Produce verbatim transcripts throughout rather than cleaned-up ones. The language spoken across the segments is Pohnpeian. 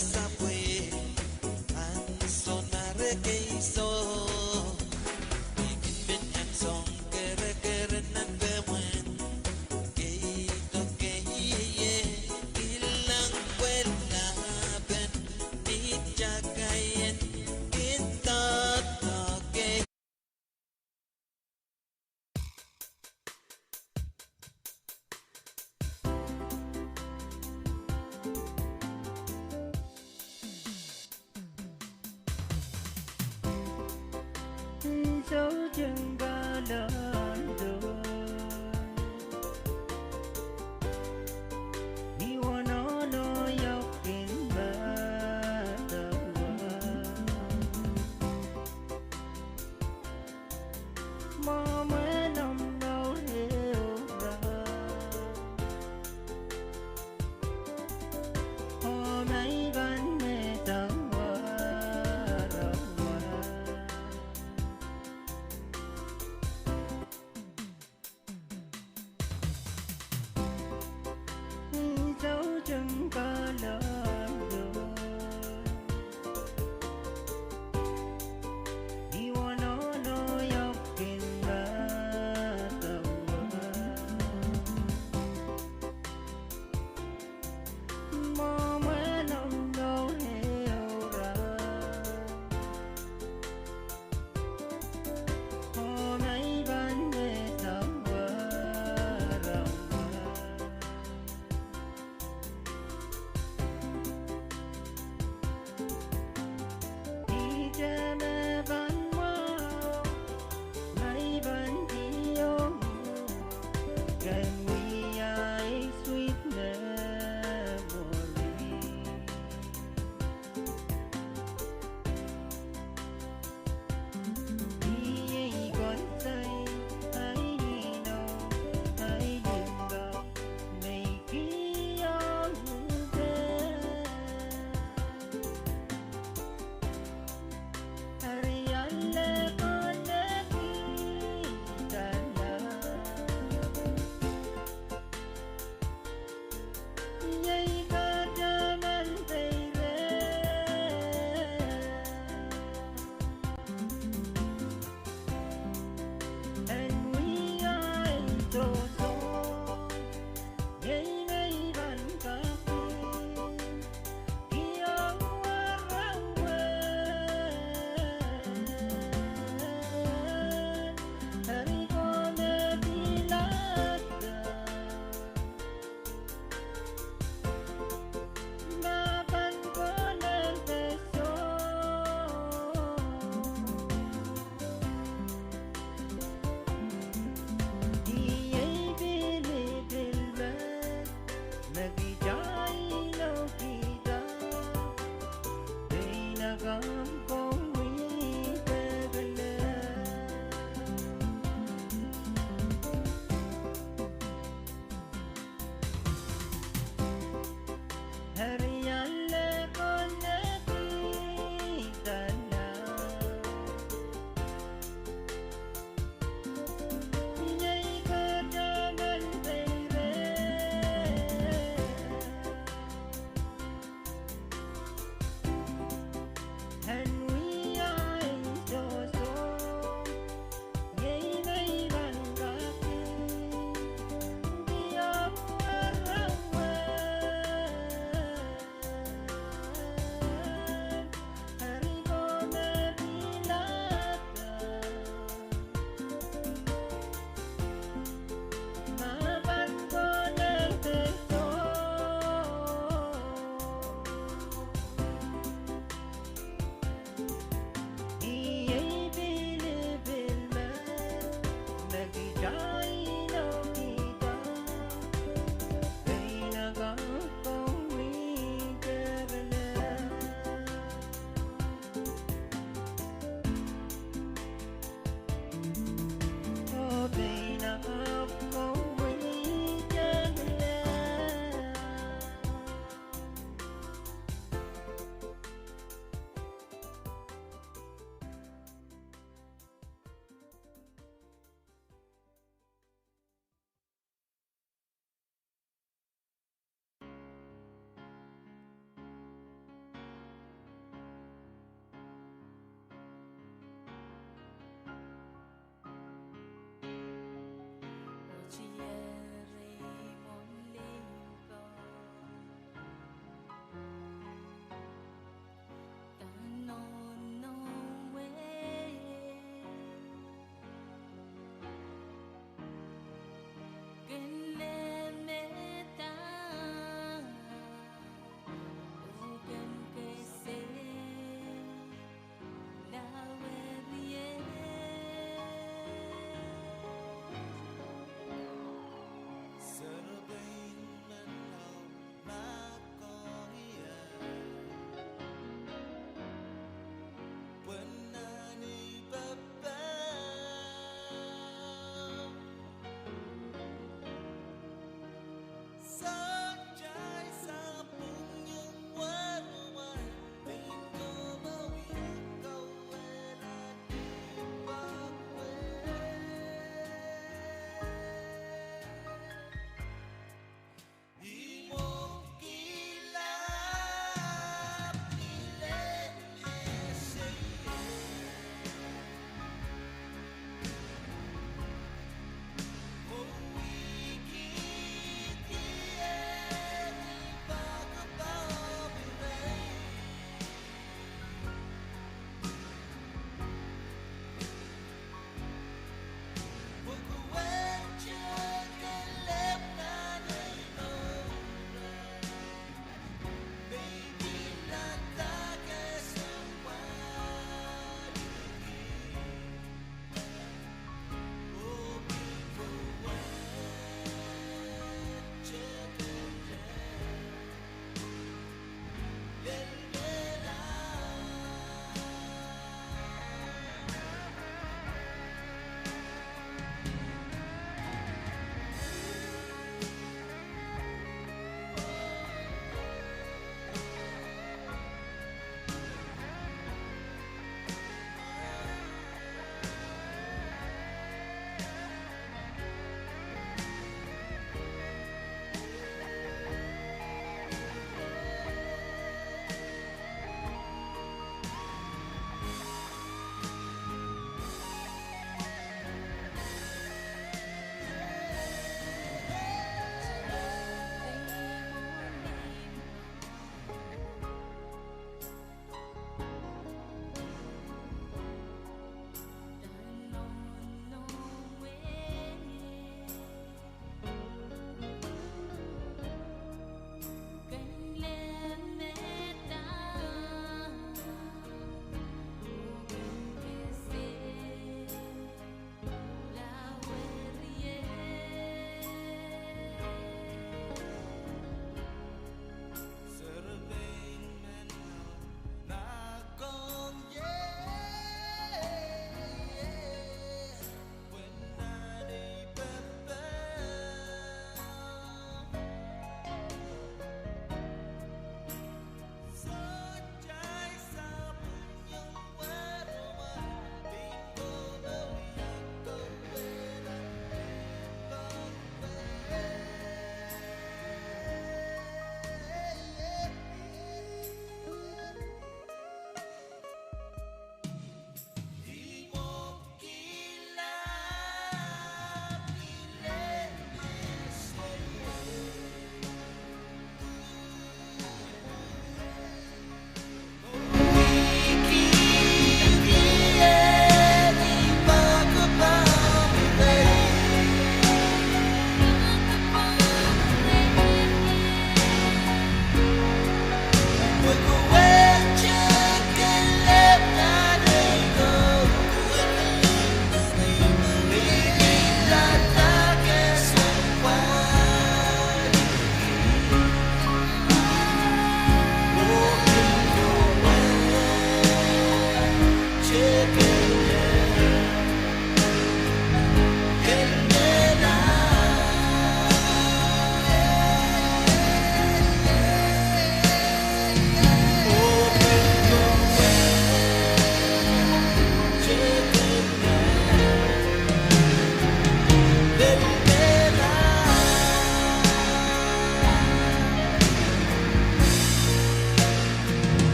Sapwe, ansou nan rehn keiso, I kin men ansou kereker nan pehmwen. Keido kei ie, kilang pwe lapen ni takaien kin doadoahk kei. Souteng kalahngan, ni wahn nohno iok kin padawa. Mwomwen omw mour ehu rahn, oh me I pahn mehtang warawar.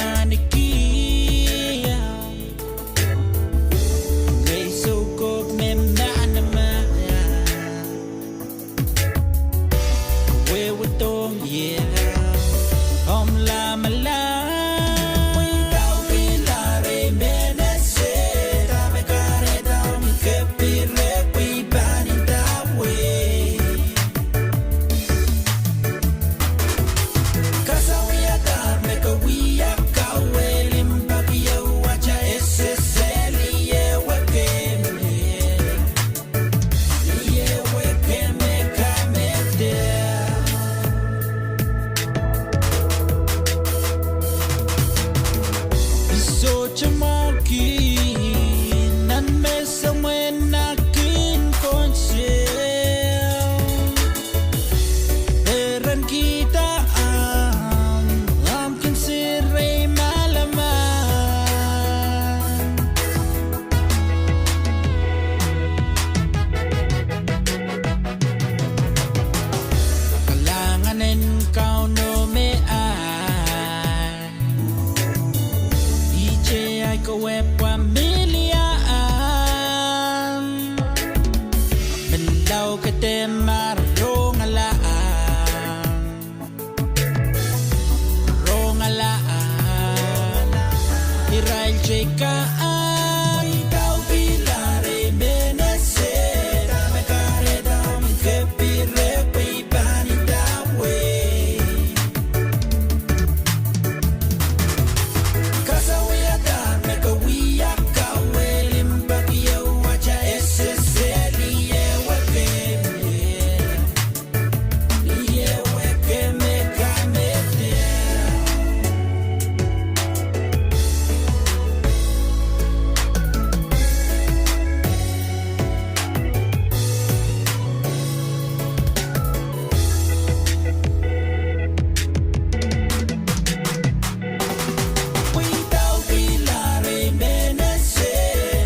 Ahneki, ngehi soukohp me manaman. Wehwehdohng ie omw lamalam. Pweida oh pilahr ei menet, dahme kahrehda omw kepirek pwe I pahn idawei. Kasawiadahr me ke wia kauwehn limpoak ieu, wata ese seli ie wehwehki me, ie wehwehki me kamehlele. I sohte mwahuki nan me semwehn nah kin konsel. Perenkihda ahmw, ahmw kin sirei malamal. Kalahngan en Kauno me ahl, ihte ahi kawehpwa miliahn. Menlau ke dehr mar rongala ahng, rongala ahng, irail teikan. Pweida oh pilahr ei menet, dahme kahrehda omw kepirek pwe I pahn idawei. Kasawiadahr me ke wia kauwehn limpoak ieu, wata ese seli ie wehwehki me, ie wehwehki me kamehlele. Pweida oh pilahr ei menet,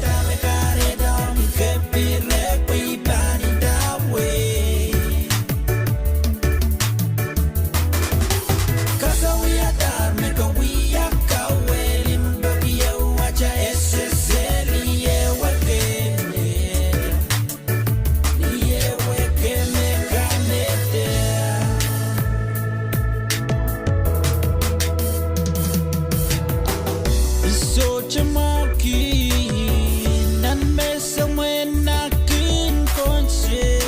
dahme kahrehda omw kepirek pwe I pahn idawei. Kasawiadahr me ke wia kauwehn limpoak ieu, wata ese seli ie wehwehki me, ie wehwehki me kamehlele. I sohte mwahuki nan me semwehn nah kin konsel.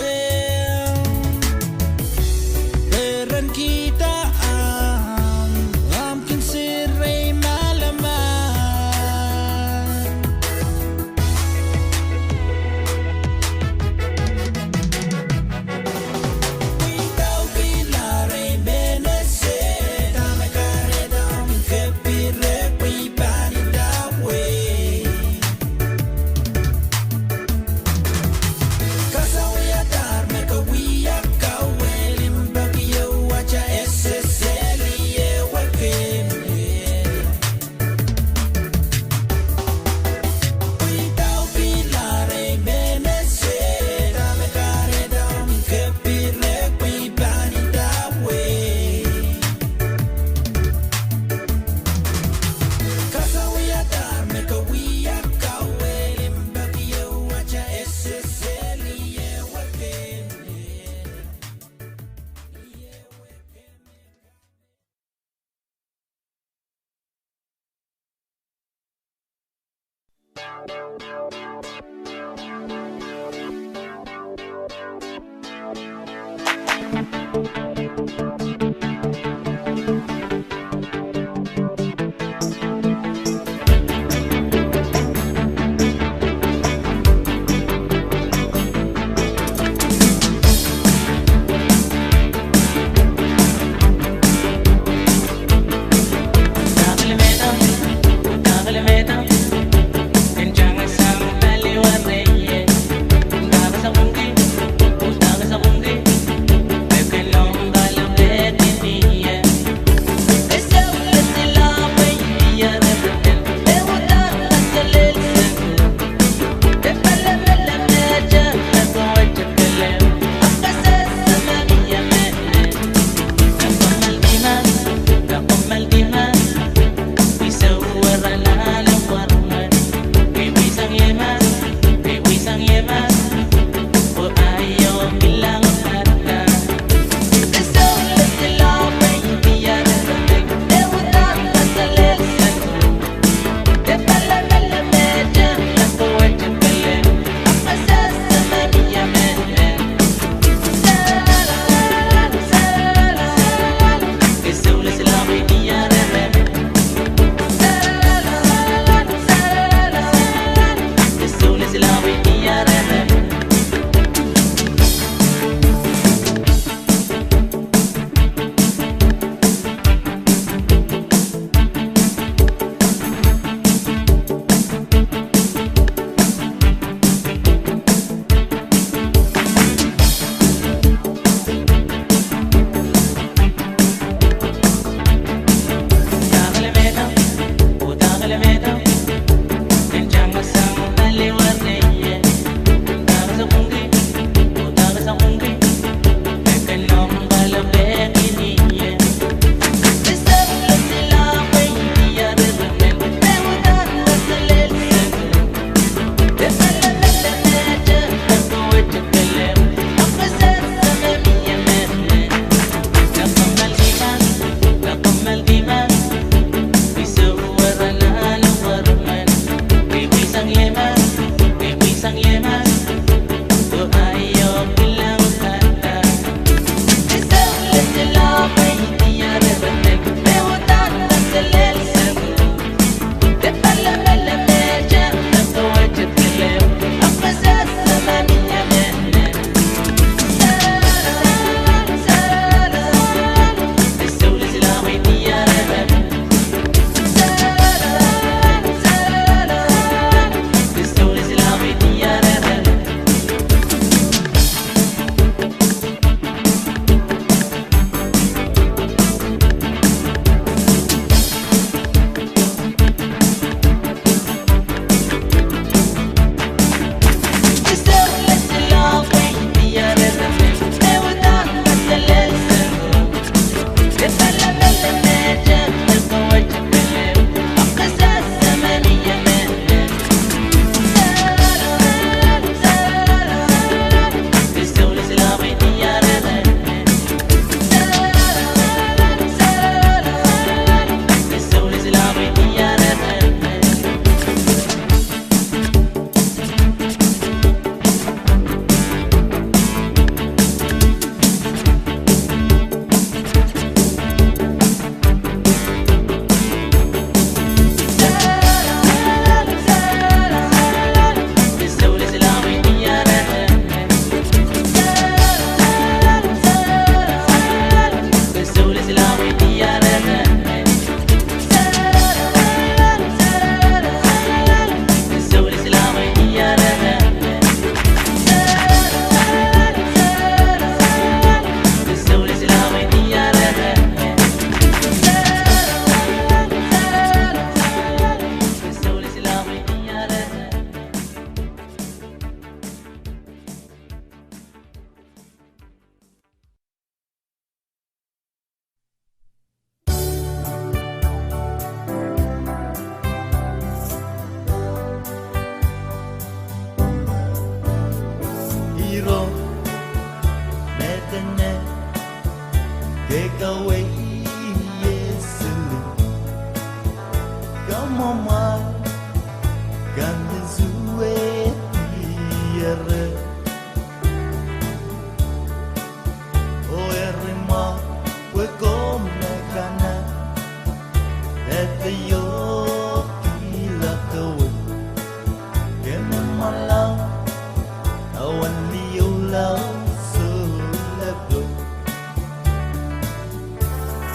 Perenkihda ahmw, ahmw kin sirei malamal. Pweida oh pilahr ei menet, dahme kahrehda omw kepirek pwe I pahn idawei. Kasawiadahr me ke wia kauwehn limpoak ieu, wata ese seli ie wehwehki me, pweida oh pilahr ei menet, dahme kahrehda omw kepirek pwe I pahn idawei. Kasawiadahr me ke wia kauwehn limpoak ieu, wata ese seli ie wehwehki me. Kawei, ie sili kamwomwal, kan suwed iere. Oh eri ma pwe komw me kana, ede iohkihla kawei. Ke me mwalahng, awen liol lao sohla pwon.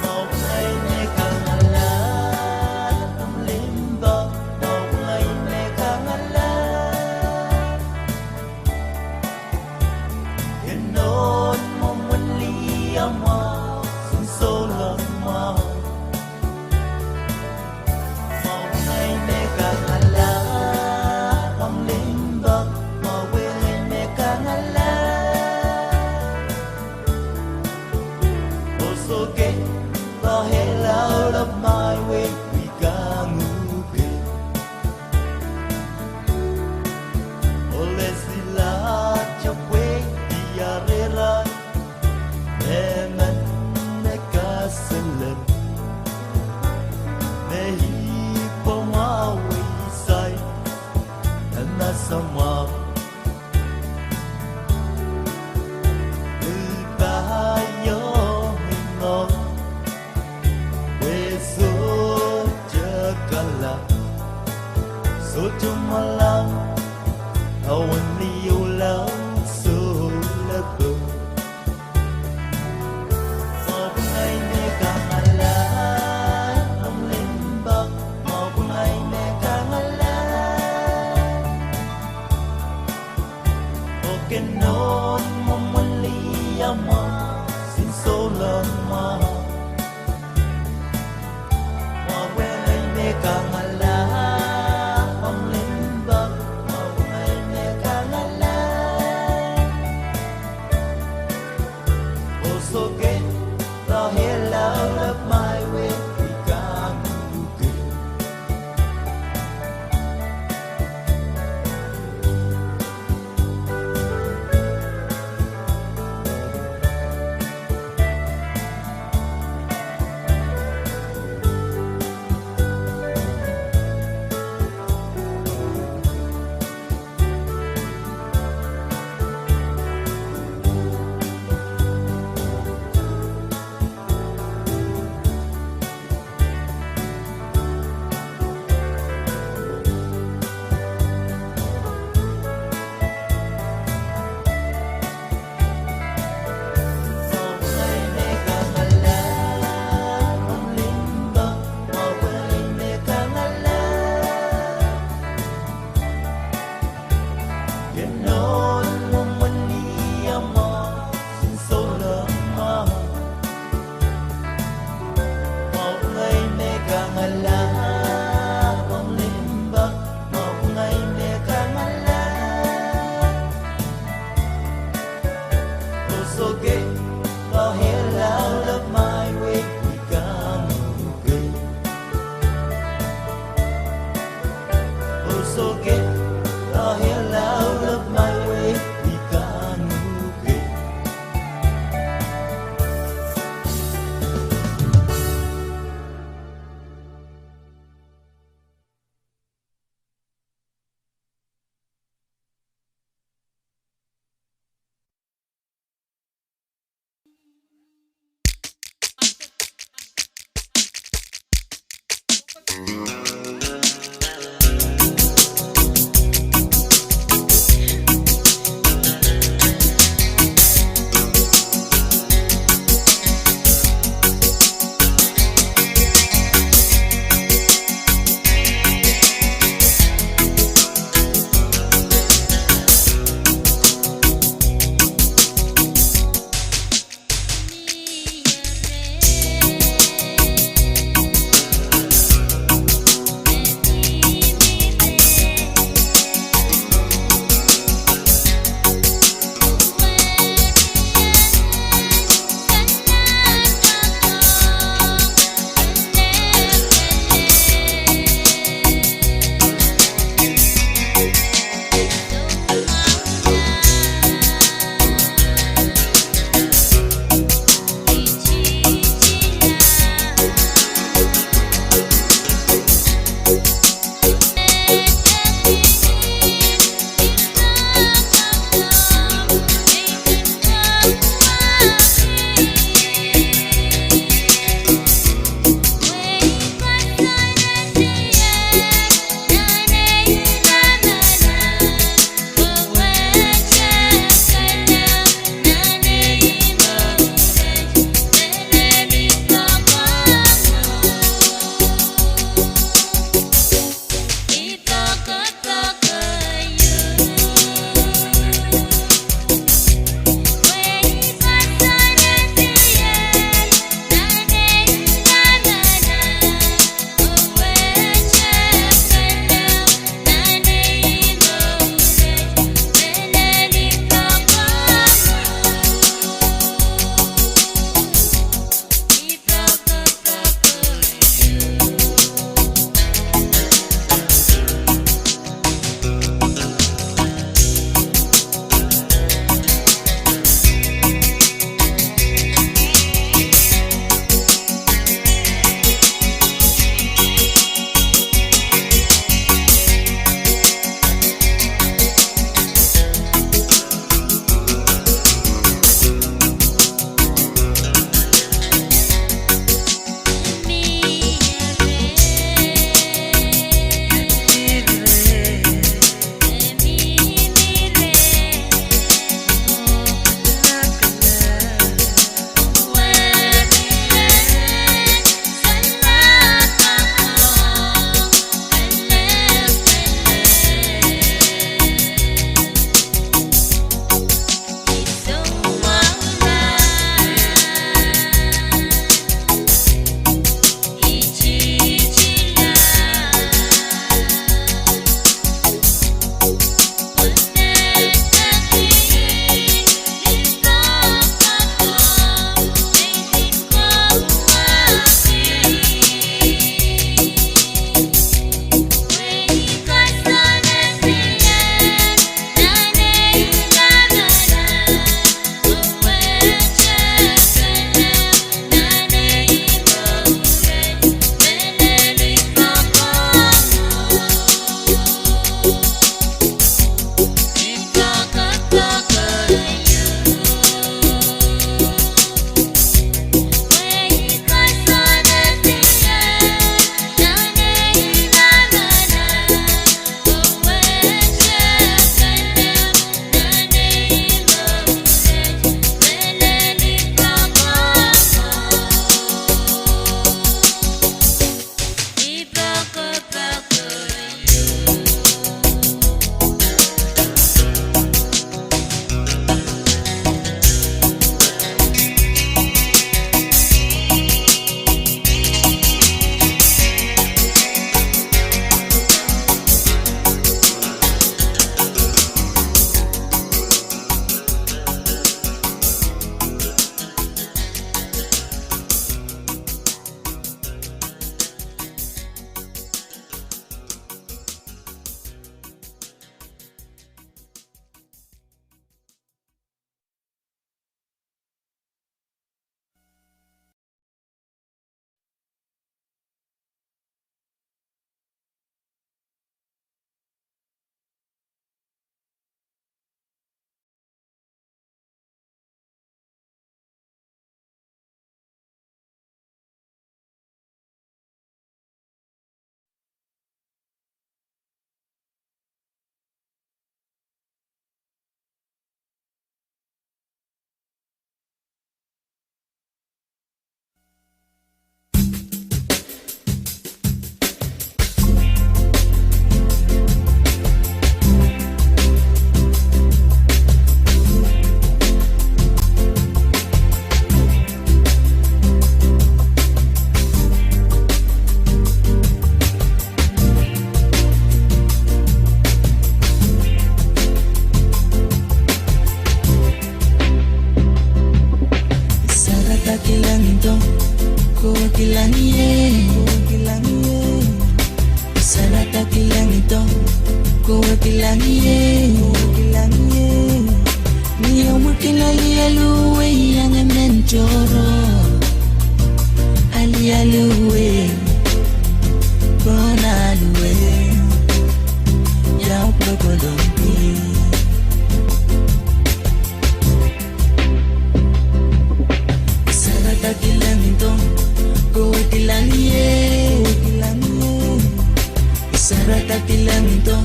Mwahu pwungai me kangala, omw limpoak, mwahu pwungai me kangala. Ke nohn mwomwen lih amwail, souleng mwahu. Mwahu pwungai me kangala, omw limpoak, mwahu pwungai me kangala. Oh sohte, pahela ulap mai we wi kanguhke. Oh lesila tepwe iarera, emen me kaselel. Me ih pwe mwahu we isai, e ma samwa. Pil pahieu me ngoh, we sohte kala, sohte mwalahng, awen liol lao sohla pwon. Mwahu pwungai me kangala, omw limpoak, mwahu pwungai me kangala. Oh ke nohn mwomwen lih amwail, souleng mwahu. Mwahu pwungai me kangala, omw limpoak, mwahu pwungai me kangala. Oh sohte, pahela ulap mai we wi kanguhke. Sarada kilangdo, kowe kilang ie. Sarada kilangdo, kowe kilang ie. Ni omw kin alialu wei iang emen tohrohr. Alialu wei, pwon alu wei, ia pwon kolong pil. Sarada kilangdo, kowe kilang ie. Sarada kilangdo,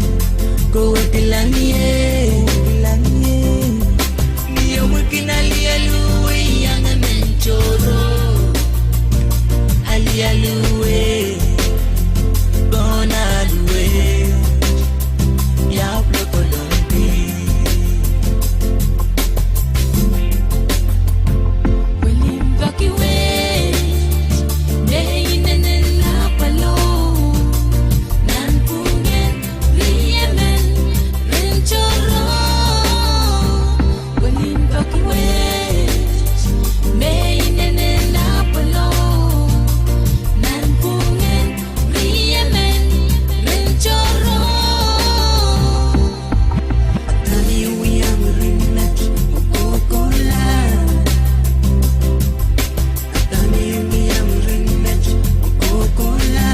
kowe kilang ie. Ni omw kin alialu wei iang emen tohrohr. Alialu wei, pwon alu wei, ia pwon kolong pil. Welin peki wet, me inenen apwalo, nanpwungen riemen ren tohrohr. Welin peki wet, me inenen apwalo, nanpwungen riemen ren tohrohr. Dahme I wia mwurin met oh kohkohla? Dahme I wia mwurin met oh kohkohla?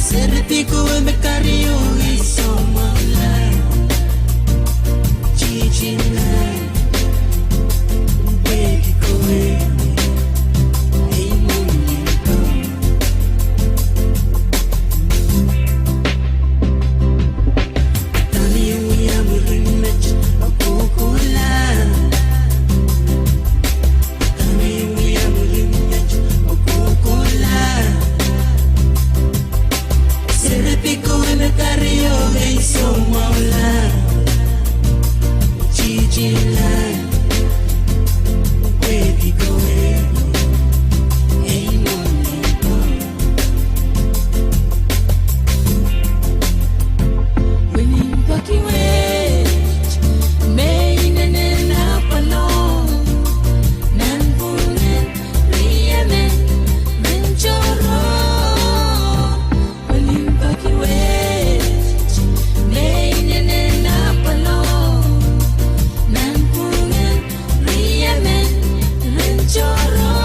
Serepeiko me kario ei soumwahu la, tihtin la, pwehki kowe ei mwomwen. Dahme I wia mwurin met oh kohkohla? Dahme I wia mwurin met oh kohkohla? Serepeiko me kario ei soumwahu la, tihtin la, pwehki kowe ei mwomwen. Welin peki wet, me inenen apwalo, nanpwungen riemen ren tohrohr. Welin peki wet, me inenen apwalo, nanpwungen riemen ren tohrohr.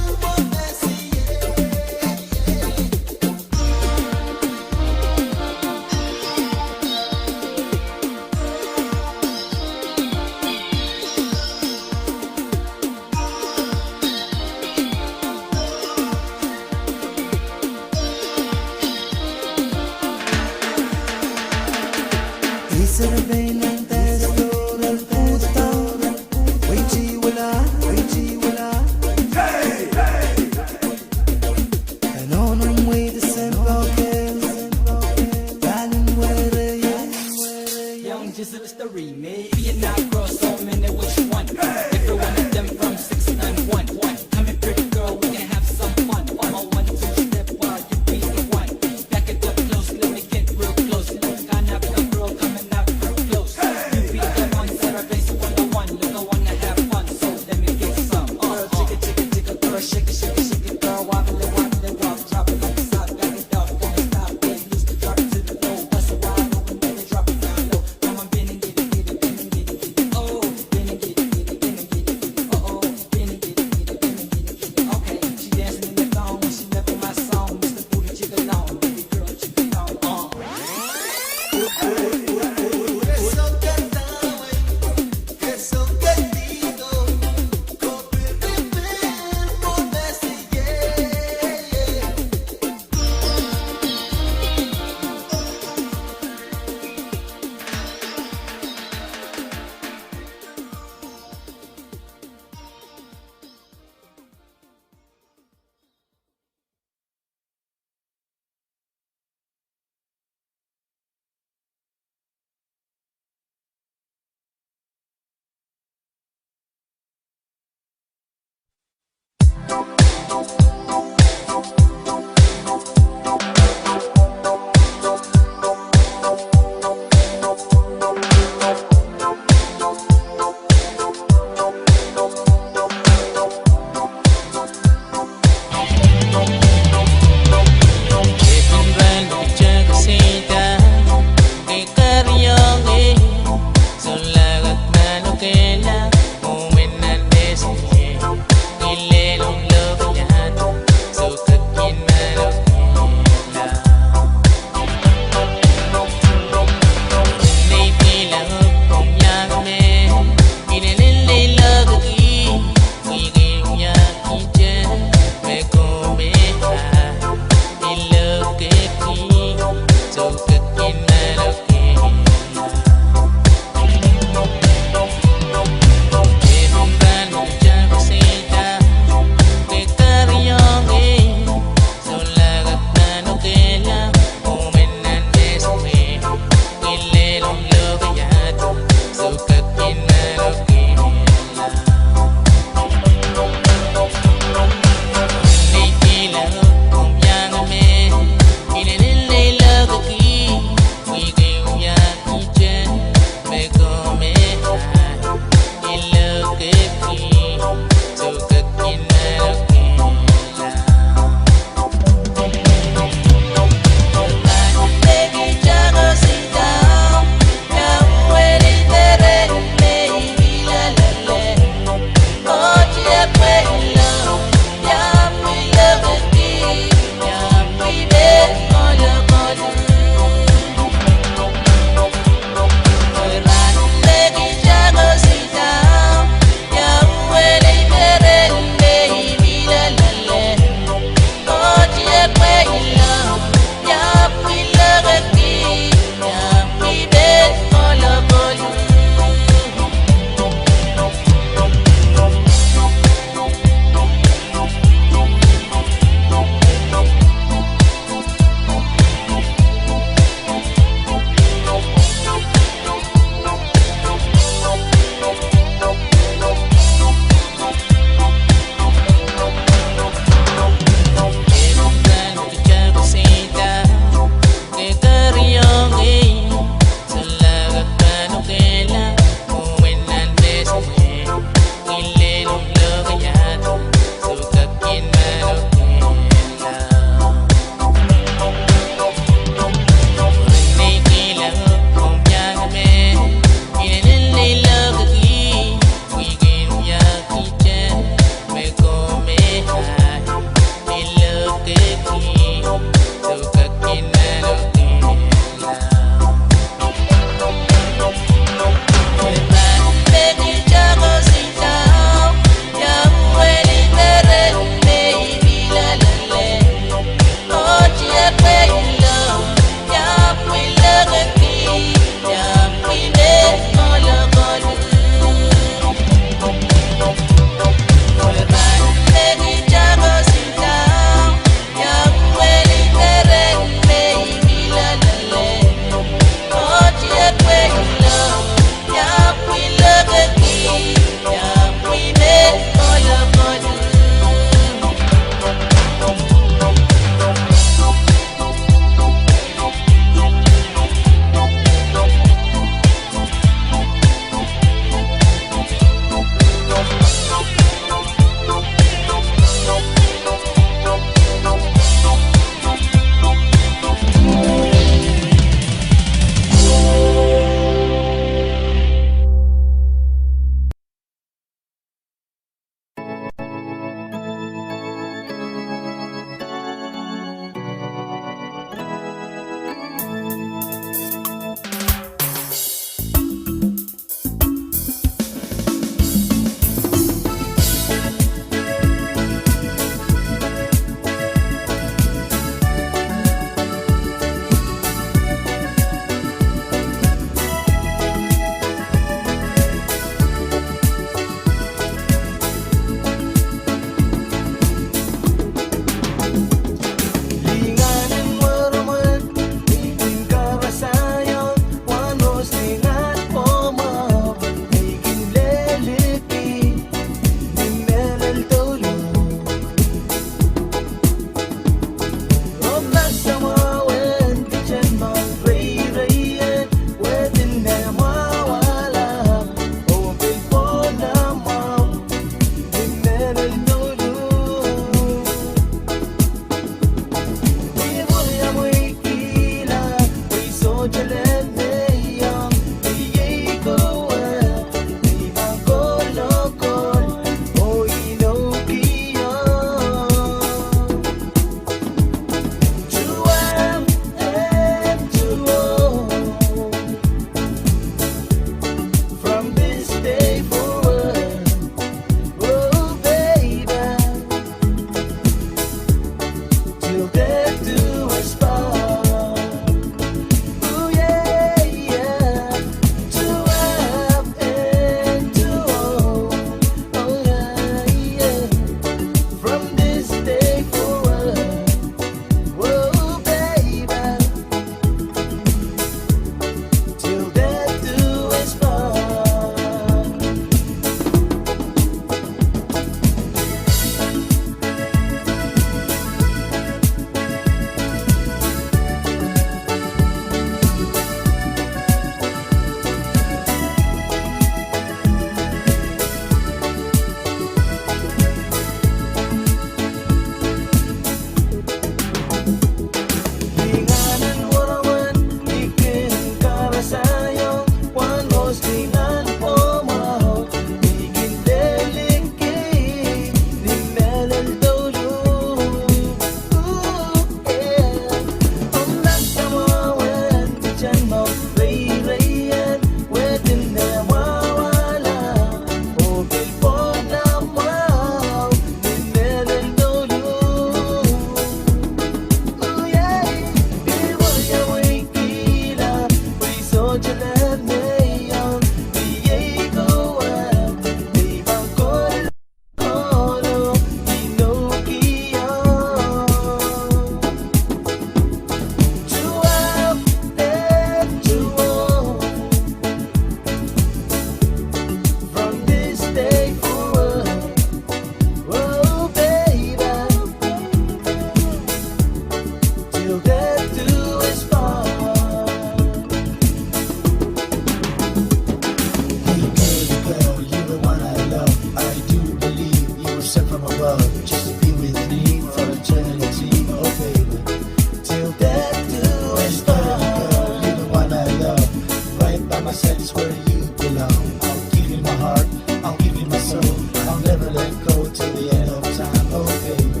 Sent from above just to be with me for eternity, oh baby. Till death do us part. Girl, you're the one I love. Right by my side is where you belong. I'll give you my heart, I'll give you my soul. I'll never let go till the end of time, oh baby.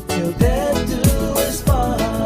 Till death do us part.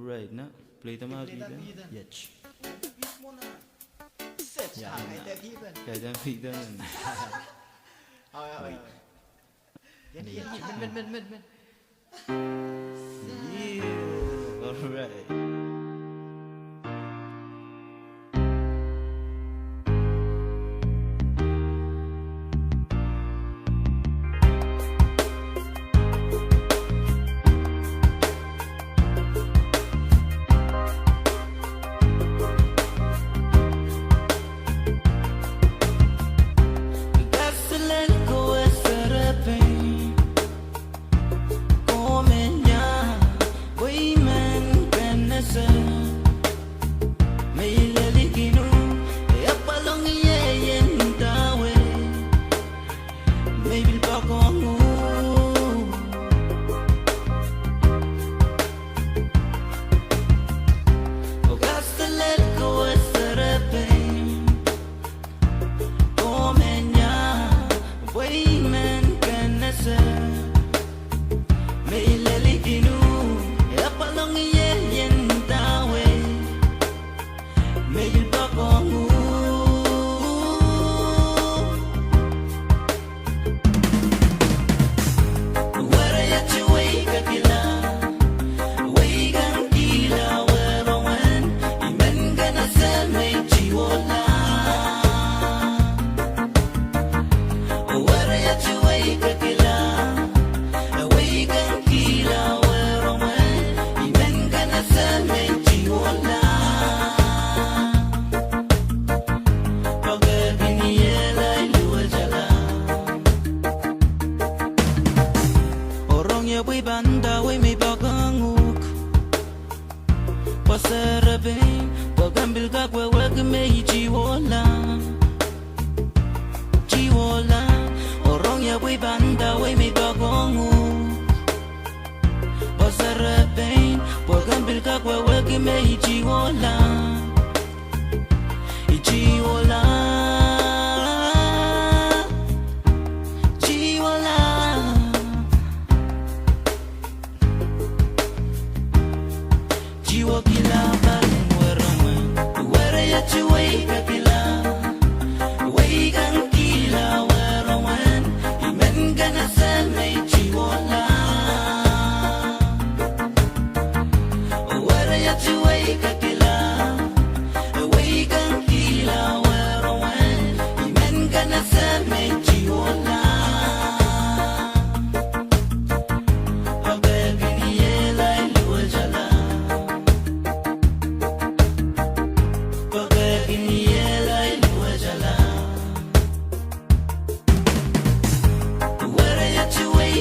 Right, na? Play them out, play them. Yes. Set. Yeah, yeah. Kaidehn pihda men. Oh, yeah, oh, yeah. Wait. Yeah, yeah, yeah. Men, men, men, men, men. Yeah, all right. Kaselel ko Serepein, komw men iang, pwe I men kin ese. Meilel I kin uhk, e apwal ong ie ien dahwei me I pil poakohng uhk. Oh kaselel ko Serepein, komw men iang, pwe I men kin ese. Meilel I kin uhk, e apwal ong ie ien dahwei me I pil poakohng uhk. Were iet wei kakila, wei kan kila, were wen, I men kin ese me I tihwola. Were iet wei kakila, wei kan kila, were wen, I men kin ese me I tihwola. Pwe ke kin iela I luwetala. Oh rong ie pwe I pahn dahwei me I poakohng uhk. Pwe Serepein, pwe ke pil kak wehwehki me I tihwola. Tihwola. Oh rong ie pwe I pahn dahwei me I poakohng uhk. Pwe Serepein, pwe ke pil kak wehwehki me I tihwola. I tihwola. Tihwola. Tihwokila pahn were wen, were iet wei kakila, wei kan kila, were wen, I men kin ese me I tihwola. Were iet wei kakila, wei kan kila, were wen, I men kin ese me I tihwola. Pwe ke kin iela I luwetala. Pwe ke kin iela I luwetala. Were iet wei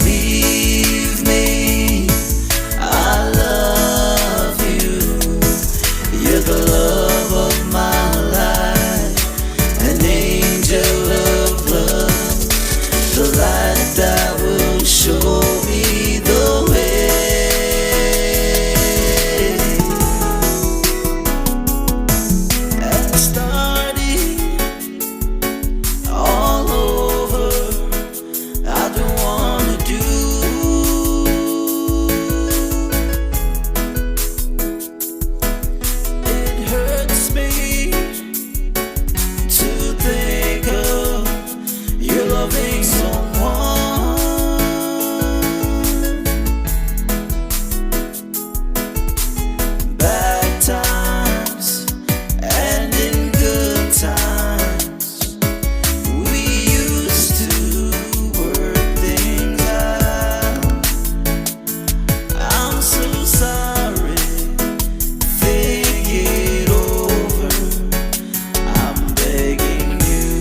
Leave me. I love you. You're the love of my life, an angel of love, the light that will show me the way. And starting all over, I don't wanna do. It hurts me to think of you loving someone. Bad times and in good times, we used to work things out. I'm so sorry. Think it over. I'm begging you.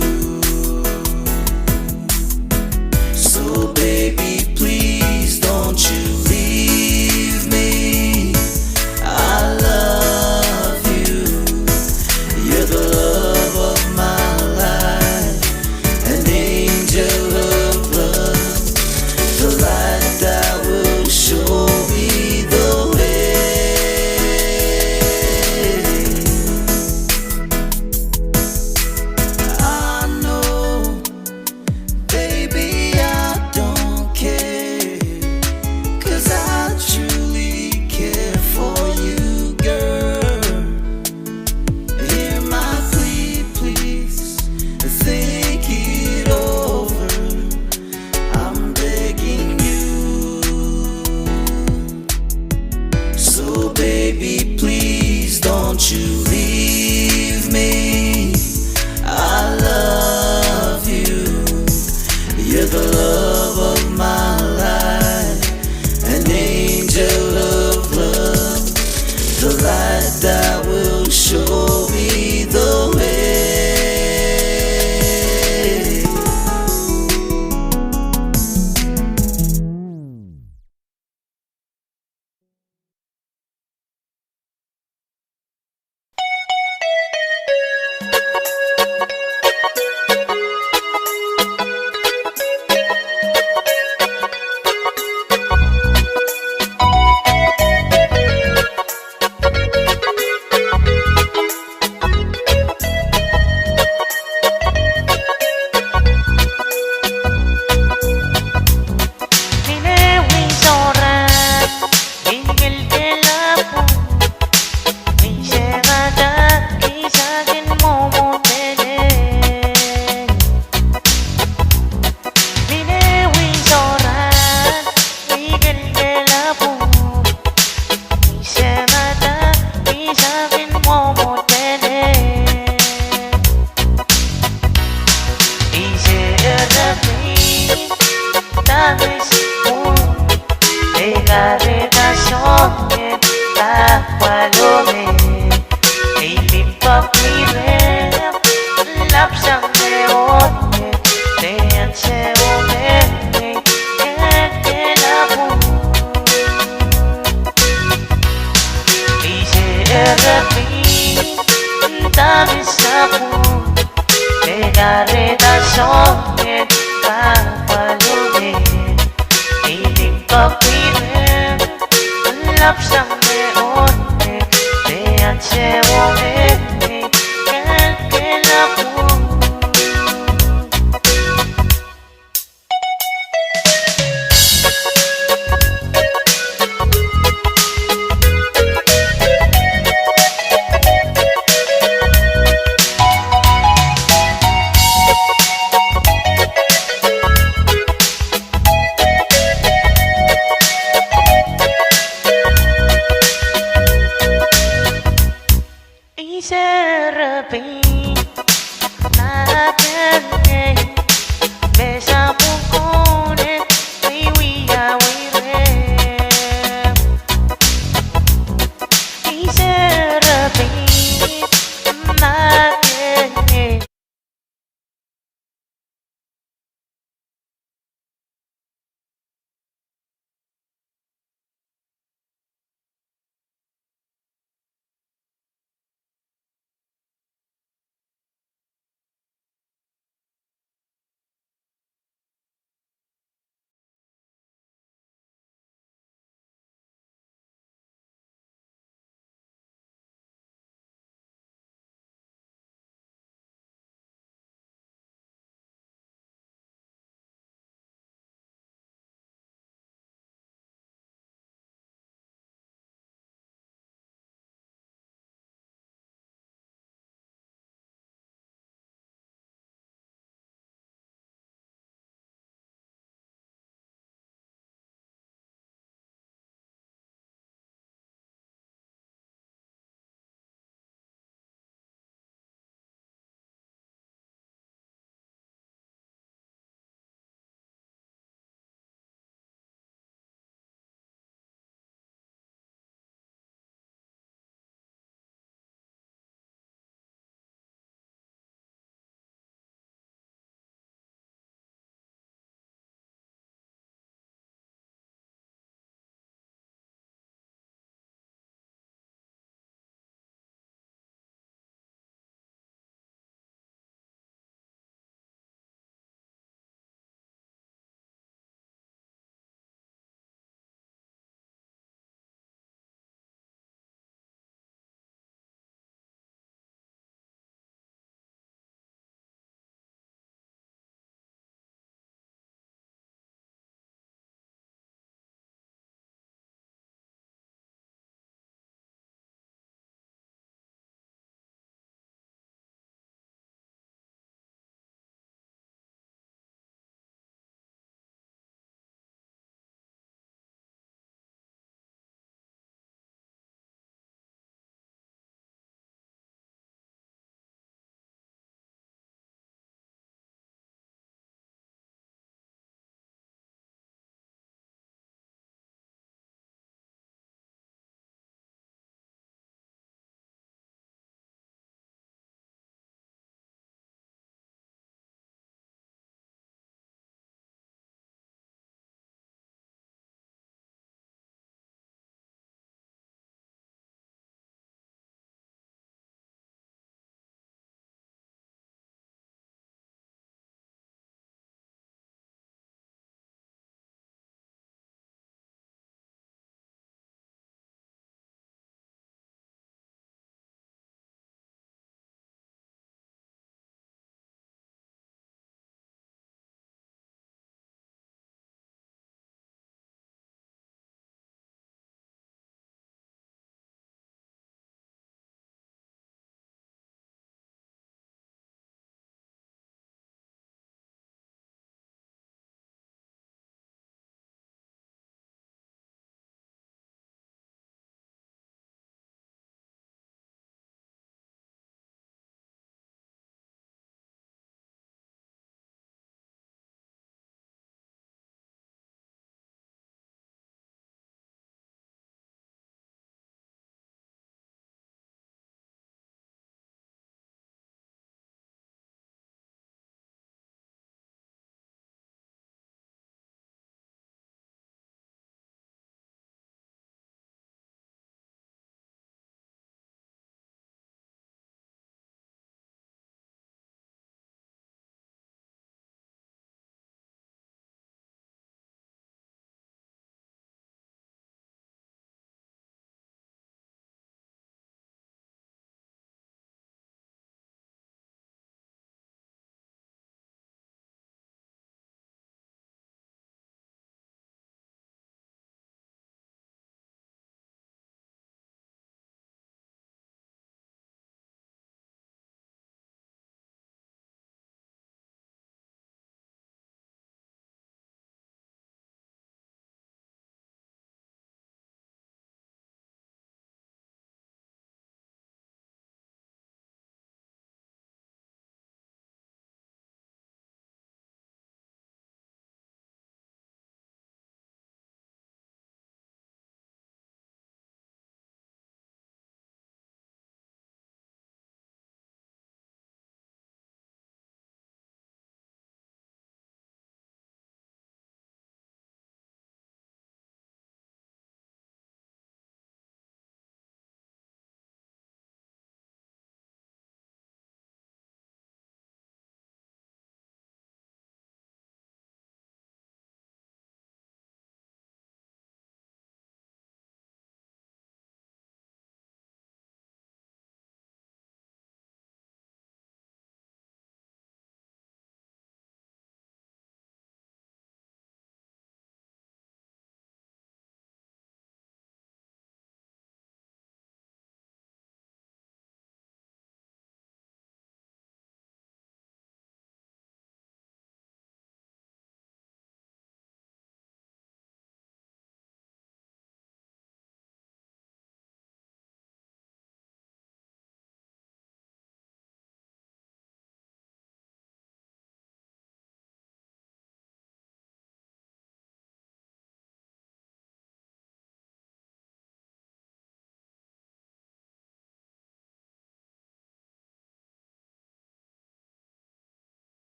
So baby, please don't you leave me. I love you. You're the love of my life, an angel of love, the light that will show me the way. I know, baby, I don't care, 'cause I truly care for you, girl. Hear my plea, please think it over. I'm begging you. So baby, please don't you leave me. I love you. You're the love of my life, an angel of love, the light that will show me the way.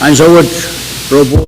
Ansou wet, ropo-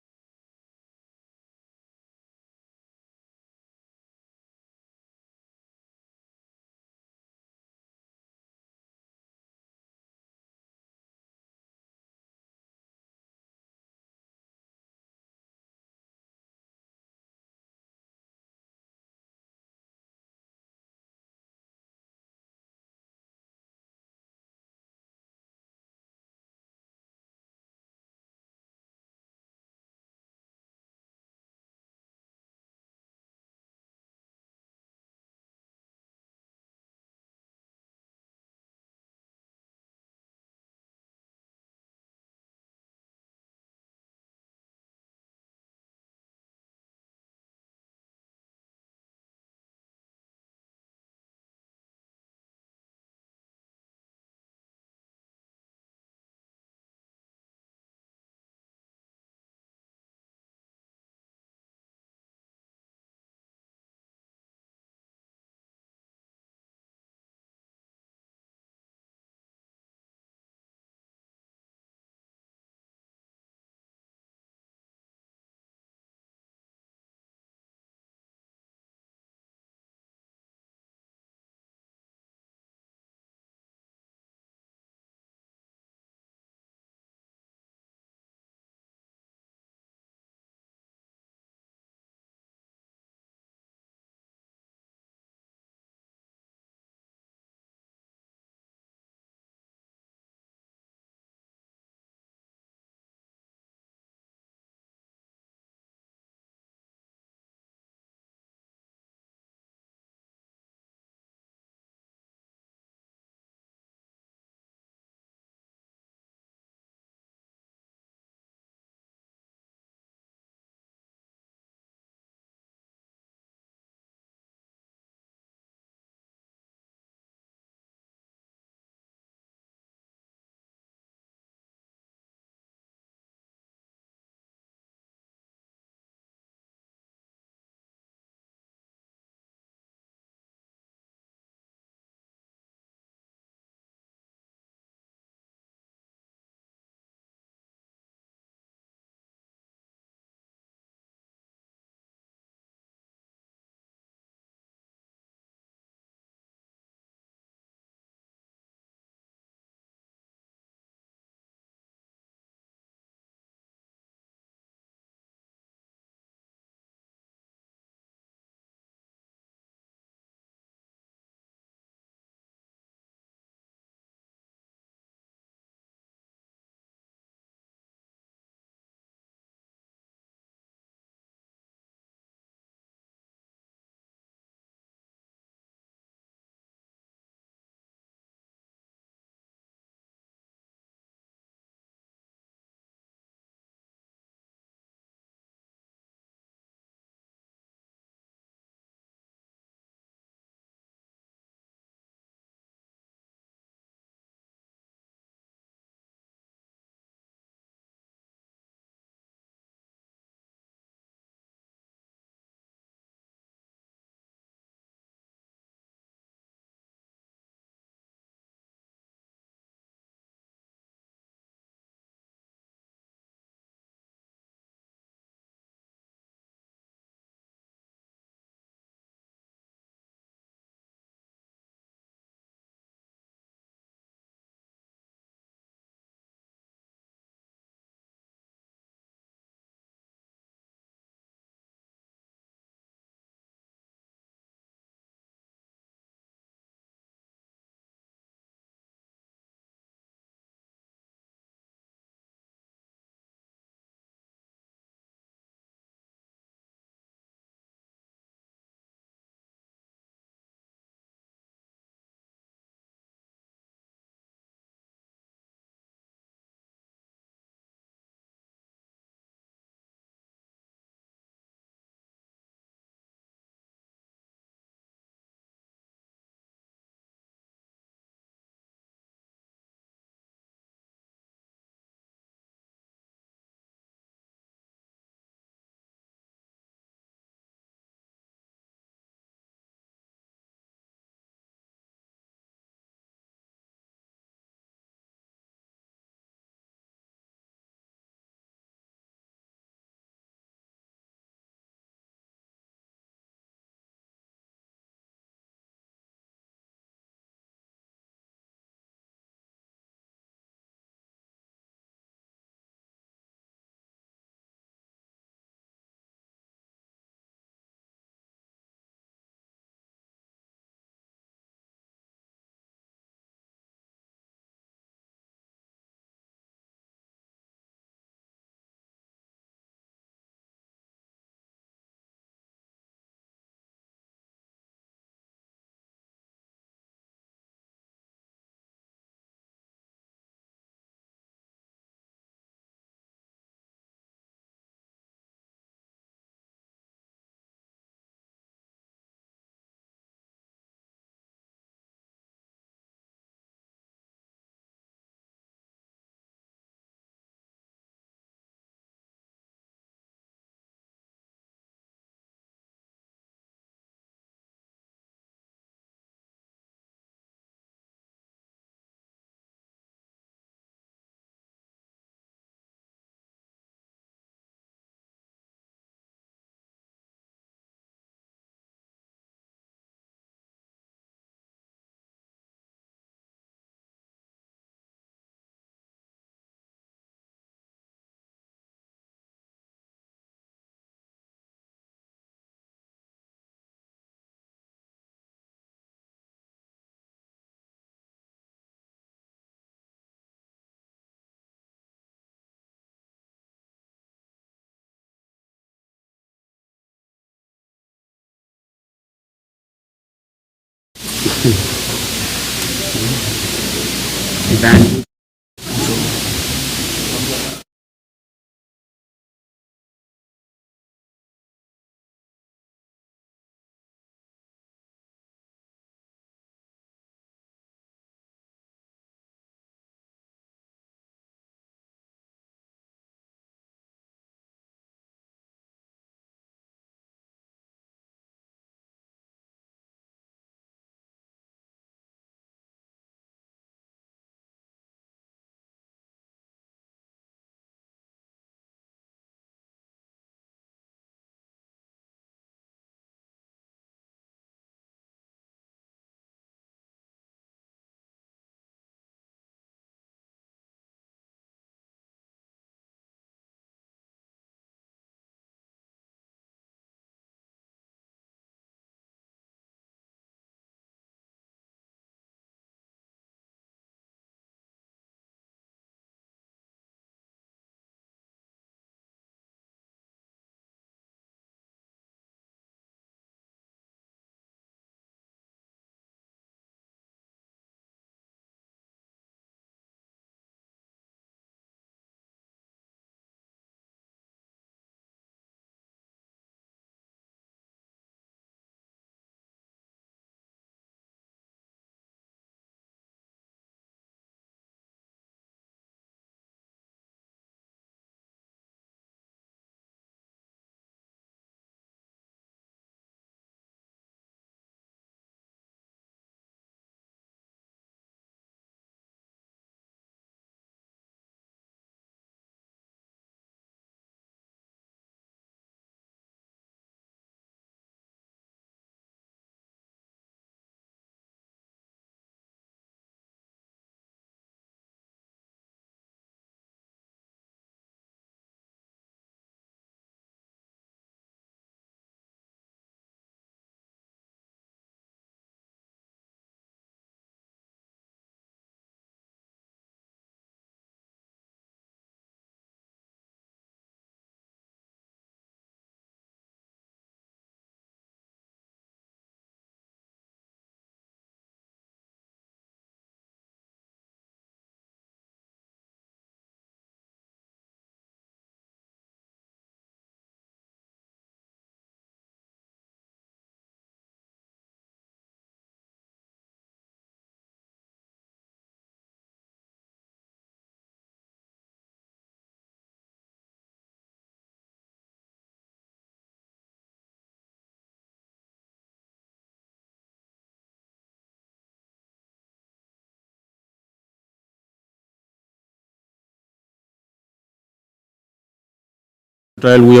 Kitail wie,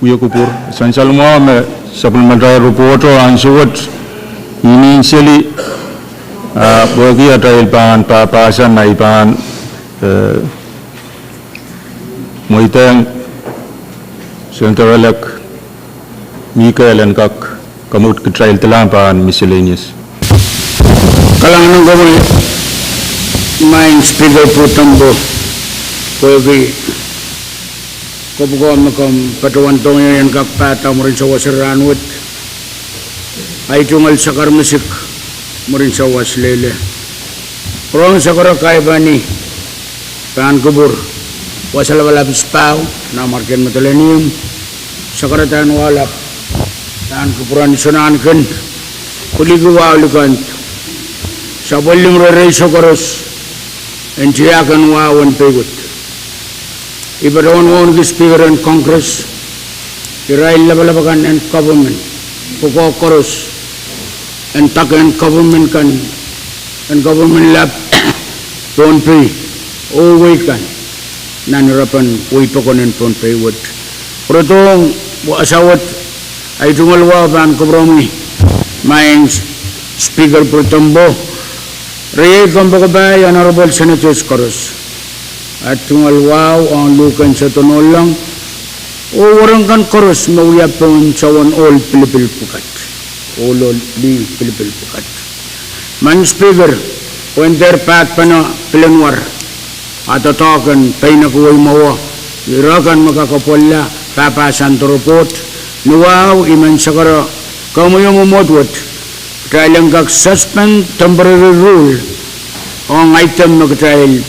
wie kupwur. Sansal mwahu me sapwellimatail ripohto ansou wet, ih nin seli, ah, pwehki atail pahn pahpahsan, ahi pahn, eh, mweidehng Senator-elect Mikael en kak kamourkitail dilang pahn miscellaneous. Kalahngan en komwi, Maing Speaker Prutempo, pwehki kopwuko me komw patohwan dohng ie en kak pahda mwurin sawas en rahnwet. Ahi tungoal sakar misik mwurin sawas lele. Rong sakar kaipani pahn kupwur, wasa lapalap isipahu, nanmwarkien medelen ihmw, sakar dahn wahlap, pahn kupwuren Sohn Ahnken, pwiliki wahu likend, sapwellim reirei koaros, en tiahk en wahu en pei wet. I patohwan wauneki Speaker en Congress, irail lapalap akan en government, pwukoa koaros, en dake en government kan, en government lap, Pohnpei, oh wehi kan, nan irapen wehi pokon en Pohnpei wet. Pwurodohng wasa wet, ahi tungoal wahu pahn kupwuromwi, Maing Speaker Prutempo, riei kompoakepahi, honorable senators koaros. Ahi tungoal wahu ong luhk en Sodom Ollong, oh wahnpoaron kan koaros me wia pohn soangen ohl pilipil pwukat, ohl, ohl lih pilipil pwukat. Maing Speaker, pwehn dehr pahd pene pilenwar, a doadoahk en peineki wehi mwowe, ire kan me kakopwolla, pahpahsan de ripoht, ni wahu I men sakara, komwi mwomwohd wet, Kitail en kak suspend temporary rule ong item me kitail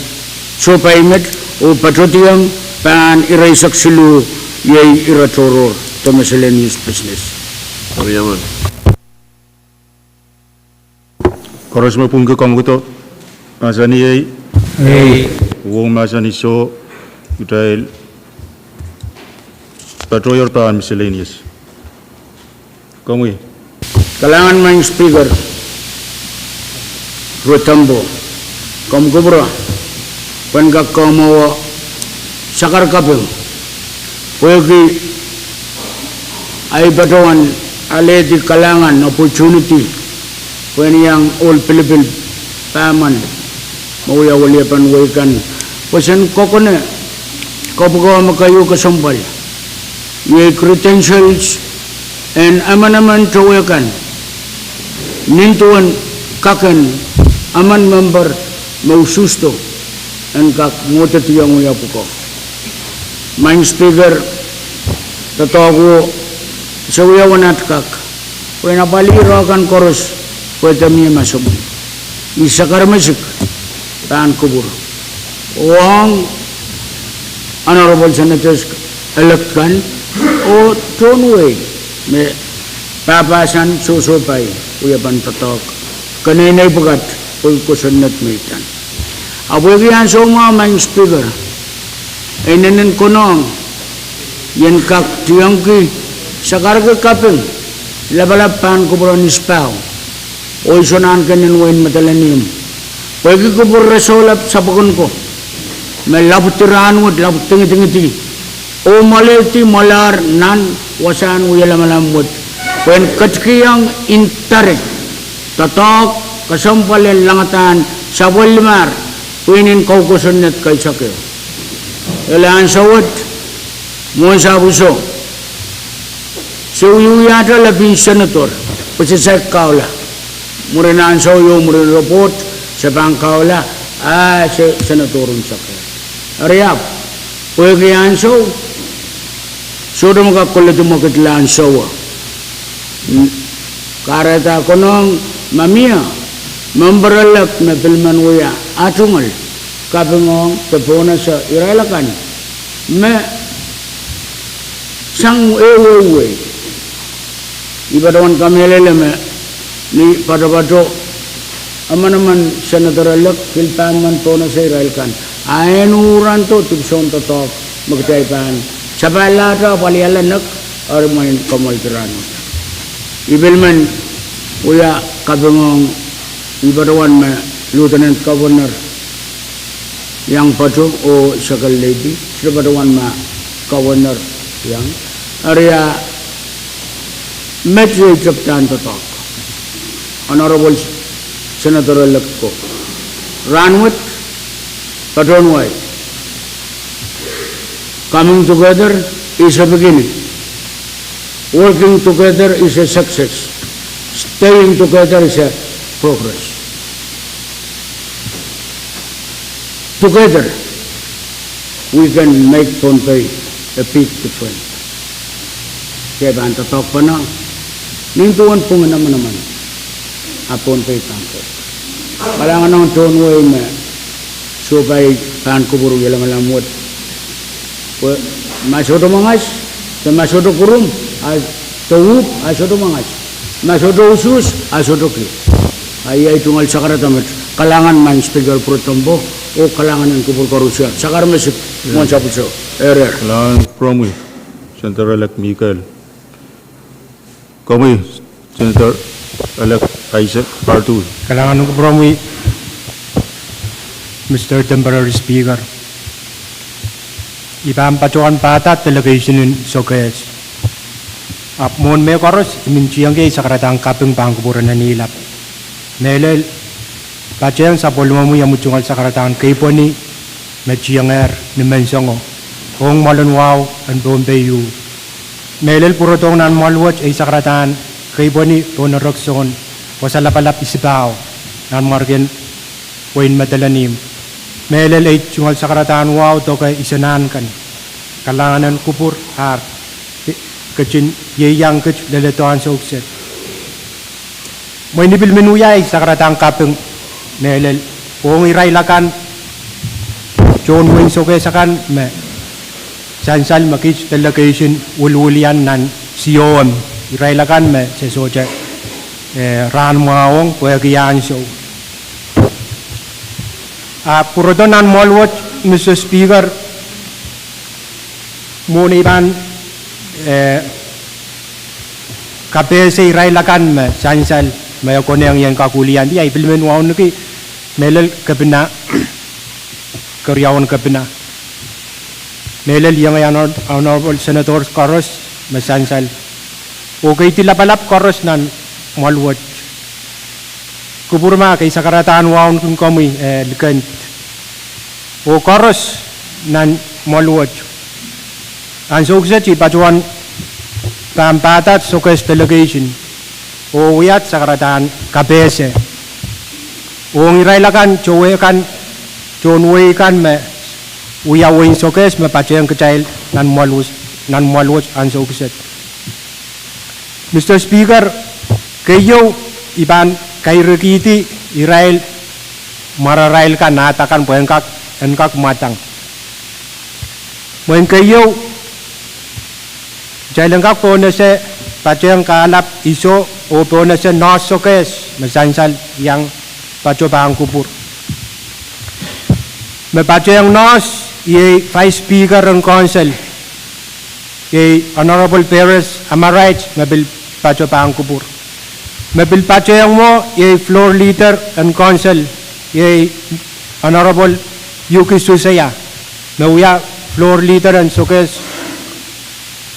sohpai met oh patohdiong pahn ire eisek siluh, iei ire tohrohr de miscellaneous business. Koaros me pwungki komw kodo, mahsanih ei. Ei. Uhwong mahsanih soh, kitail patohier pahn miscellaneous. Komwi. Kalahngan Maing Speaker, Ruwedempo, komw kupwure pwehn kak kamwahu sakar kaping, pwehki ahi patohwan alehdi kalahngan, opportunity, pwehn iang ohl pilipil pahmen me wia weliepen wehi kan pwe sen kokone kapwukoa me keieu kesempwal, iei credentials en emenemen towe kan, nin duwen kak en emen member me usuhsdo en kak mwohdediong wia pwukoa. Maing Speaker, doadoahk wet, se wia wen at kak pwehn apwalih ire kan koaros pwe de mie masomen. I sakar mesik pahn kupwur ong honorable senators elect kan oh tohn wehi me pahpahsan sohsohpai wiepen doadoahk, keneinei pwukat pwe kosonned me I dan. Ahpw pwehki ansou mwahu, Maing Speaker, e inenen konehng I en kak diengki sakarki kaping lapalap pahn kupwuren Isipahu oh Iso Nahnken en Wehin Madolenihmw, pwehki kupwur resohlap sapwukon ko me lapwidi rahnwet, lapwidi ngidingidi oh mwoalehdi mwoalahr nan wasahn wie lamalam wet, pwehn ketikihong indirect doadoahk kesempwal en langadahr sapwellimahr pwihnen koukosonned keisek ehu. Ele ansou wet, mwohn sapwuso, se wiwiahte lepin senator pwe se saik kahula. Mwurin ansou ieu, mwurin report, se pahn kahula, a se senator unsek. Eri ahpw pwehki ansou, sohte me kak koledi mwekidla ansowo. Kahrehda konehng ma mie member elect me pil men wia ah tungoal kaping ong de pohnese irail akan me sang ehuehu wehi. I patohwan kamehlele me ni patopato emenemen senator elect pil pahn men pohnese irail kan, a en uhrando dipwisoun doadoahk me kitail pahn sapahlahte apwalihala nek, eri mwein kommoaldi rahnwet. I pil men wia kaping ong, I patohwan me Lieutenant Governor iang pato oh Second Lady, I patohwan me Governor iang, eri met iei tepdahn doadoahk, honorable senator elect ko, rahnwet, patohwan wai, coming together is a beginning. Working together is a success. Staying together is a progress. Together, we can make Pohnpei a big difference. Se pahn doadoahk pahn nin duwen pwungen emenemen, a Pohnpei pahn kak. Kalahngan ong tohn wehi me sohpai pahn kupwur wie lamalam wet. Pwe ma sohte mwangas, de ma sohte kurum, a de uhk, a sohte mwangas. Ma sohte usuhs, a sohte kih. A iei tungoal sakarada met. Kalahngan Maing Speaker Ruwedempo, oh kalahngan en kupwur koarusie. Sakar mesik, mwohn sapwuso. Erehr. Kalahngan kupwuromwi, Senator-elect Mikael. Komwi, Senator-elect Isaac Pardue. Kalahngan kupwuromwi, Mister Temporary Speaker. I pahn patohwan pahda delegation en Sokehs. Ahpw mwohn mehkoaros I men tiengki ei sakaradahn kaping pahn kupwur en Anilap. Mehlel, patehng sapwellimomwi omwi tungoal sakaradahn keipweni me tiengehr ni menseng ong mwoalen wahu en Pohnpei uh. Mehlel pwurodohng nan mwoahl wet ei sakaradahn keipweni pohn erekiso en Wasa Lapalap Isipahu, nan mwarkien Wehin Madolenihmw. Mehlel ei tungoal sakaradahn wahu doke Iso Nahnken. Kalahngan en kupwur ar ketin ieiang kit leledohn ansou kiset. Mwein I pil men wiahiong sakaradahn kaping mehlel ong irail akan, tohn wehin Sokehs akan me sansal me kiht delegation wiliwilian nan C O M, irail akan me se sohte, eh, rahnmwahwong pwehki ansou. Ahpw pwurodo nan mwoahl wet, Mister Speaker, mwohn ei pahn, eh, kapehse irail akan me sansal me e konehng I en kak wiliandi, ahi pil men wauneki mehlel kepina, keriaun kepina, mehlel iengei Honor-, Honorable Senators koaros me sansal, oh keidi lapalap koaros nan mwoahl wet. Kupwur ma kei sakaradahn wauneki komwi, eh, likend, oh koaros nan mwoahl wet. Ansou kiset I patohwan pahn pahdat Sokehs delegation oh wiahda sakaradahn kapehse ong irail akan, towe kan, tohn wehi kan me wia wehin Sokehs me patehng kitail nan mwoahl wet, nan mwoahl wet ansou kiset. Mister Speaker, keieu I pahn kairikihdi irail mwararail kan, ahd akan, pwe en kak, en kak mwadang. Mwein keieu, kitail en kak pohnese patehng kahlap iso oh pohnese nohs Sokehs me sansal iang pato pahn kupwur. Me patehng nohs iei Vice Speaker en Council, iei Honorable Peres Amaraich me pil pato pahn kupwur. Me pil patehng mwo iei Floor Leader en Council, iei Honorable Yuki Suseya, me wia Floor Leader en Sokehs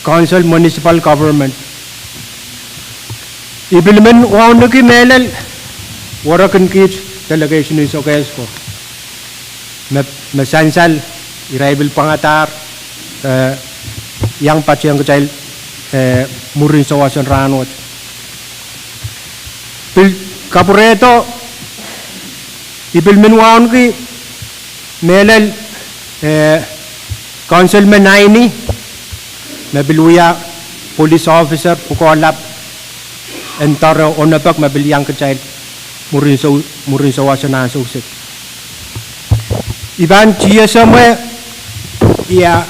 Council Municipal Government. I pil men wauneki mehlel werek en kiht delegation en Sokehs ko me, me sansal, irail pil pwangadahr, eh, iang patehng kitail, eh, mwurin souwas en rahnwet. Pil kapwurehdo, I pil men wauneki mehlel, eh, Councilman Aini, me pil wia police officer pwukoa lap en doare Onepok, me pil iang kitail mwurin sou-, mwuren souwas en ansou kiset. I pahn tiesemwe ia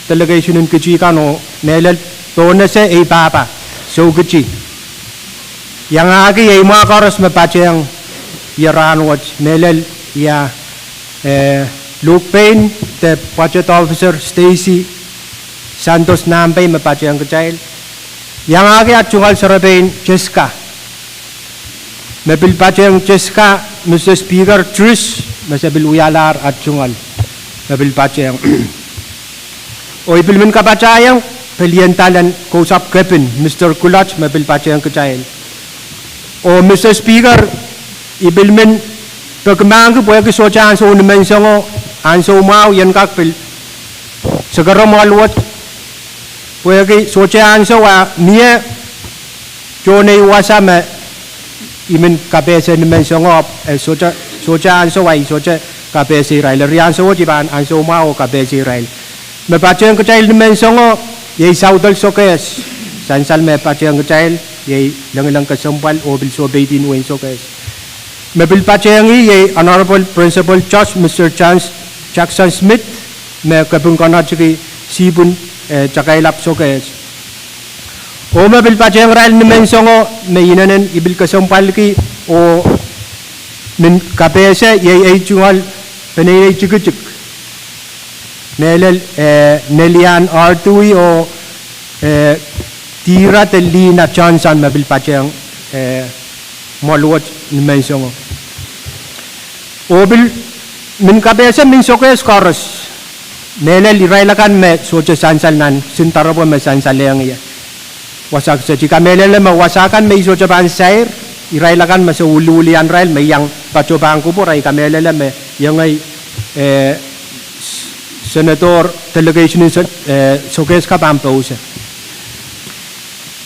delegation en Kiti kan oh mehlel pohnese ei pahpa, Soukiti. Iangahki ei mwahu koaros me patehng ie rahnwet, mehlel ia, eh, Luke Payne de budget officer Stacy Santos Nampei me patehng kitail. Iangahki at tungoal serepein Jessica, me pil patehng Jessica, Mister Speaker, Tris, me se pil wialahr at tungoal, me pil patehng. Oh I pil men kapatahieng pelien dal en Kousapw Kepin, Mister Kulot, me pil patehng kitail. Oh Mister Speaker, I pil men peki mahkki pwehki sohte ansou nimenseng, ansou mwahu I en kak pil sekere mwoahl wet, pwehki sohte ansou ah mie tohn ei wasa me I men kapehse nimenseng, eh, sohte, sohte ansou ah I sohte kapehse irail. Eri ansou wet I pahn ansou mwahu oh kapehse irail. Me patehng kitail nimenseng iei Southwell Sokehs, sansal me patehng kitail iei lengileng kesempwal oh pil sohpeidi wehin Sokehs. Me pil patehng ih iei Honorable Principal Judge Mister John Jackson Smith, me kepin konehng sihpwen, eh, takailap Sokehs. Oh me pil patehng irail nimenseng me inenen I pil kesempwalki oh men kapehse iei ei tungoal peneinei tikitik, mehlel, eh, Nelian Artui oh, eh, Dira de Lina Johnson, me pil patehng, eh, mwoahl wet nimenseng. Oh pil men kapehse mehn Sokehs koaros, mehlel irail akan me sohte sansal nan kisin doaropwe me sansalehng ie. Wasa kiset, I kamehlele me wasa kan me I sohte pahn sair, irail akan me se wiliwilian irail me iang pato pahn kupwur, I kamehlele me iengei, eh, Senator delegation en Se-, eh, Sokehs ka pahn pouse.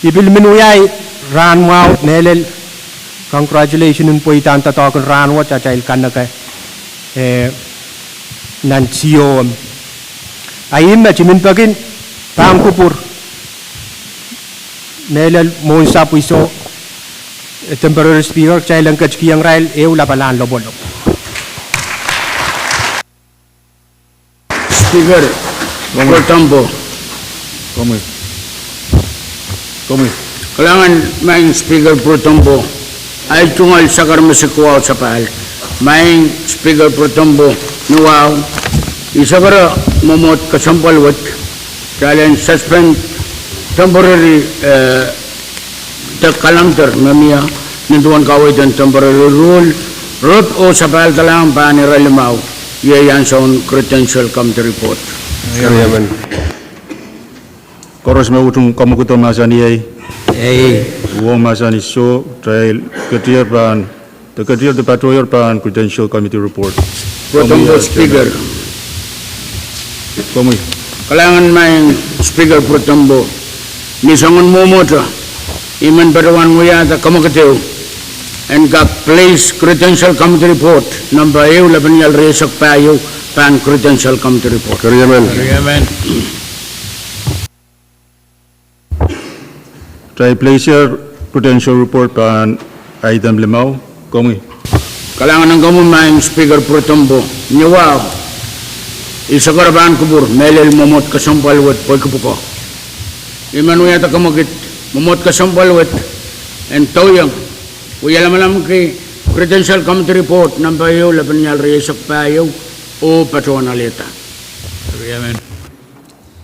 I pil men wiahiong rahnmwahu mehlel congratulation en pweidahn doadoahk en rahnwet atail kaneke, eh, nan C O M. A ih me I men peki pahn kupwur mehlel mwohn sapwiso, Temporary Speaker, kitail en ketikihong irail ehu lapalahn lopwolopw. Speaker Pro Tempore. Kalahngan, maing Speaker Pro Tempore, ahi tungoal sakar me siluh wahu sapahl, maing Speaker Pro Tempore, ni wahu, I sakara mwomwohd kesempwal wet, kitail en suspend temporary, eh, de kalemder me mie, nin duwen kaweid en temporary rule, rep oh sapahl dalahng pahn ire limau, iei ansoun Credential Committee report. Koaros me utung kamwekid oh mahsanih ei. Uwen mahsanih soh, kitail ketier pahn, de ketier de patohier pahn Credential Committee report. Pro Tempore Speaker. Kalahngan maing Speaker Pro Tempore. Ni soangen mwomwohte, I men patohwan wiahda kamwekid ehu en kak place Credential Committee report number ehu lepin ial rieisek pahieu pahn Credential Committee report. Kitail place Credential report pahn item limau. Komwi. Kalahngan en komwi maing Speaker Pro Tempore. Ni wahu, I sakara pahn kupwur mehlel mwomwohd kesempwal wet pwehki pwukoa. I men wiahda kamwekid mwomwohd kesempwal wet en dohiong, wiahla lamalamki Credential Committee report number ehu lepin ial rieisek pahieu oh patohwan alehda.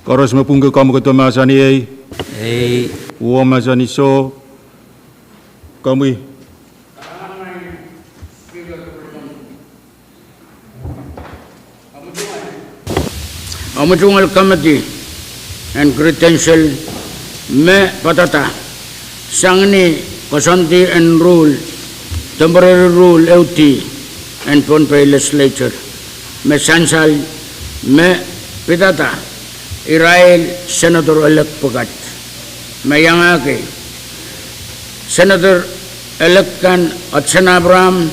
Koaros me pwungki kamwekid oh mahsanih ei. Uwen mahsanih soh. Komwi. Omw tungoal committee en Credential me patohda sang ni koasoandi en rule, temporary rule ehu di en Pohnpei Legislature me sansal me pidada irail senator-elect pwukat me iangahki senator-elect kan Hudson Abraham,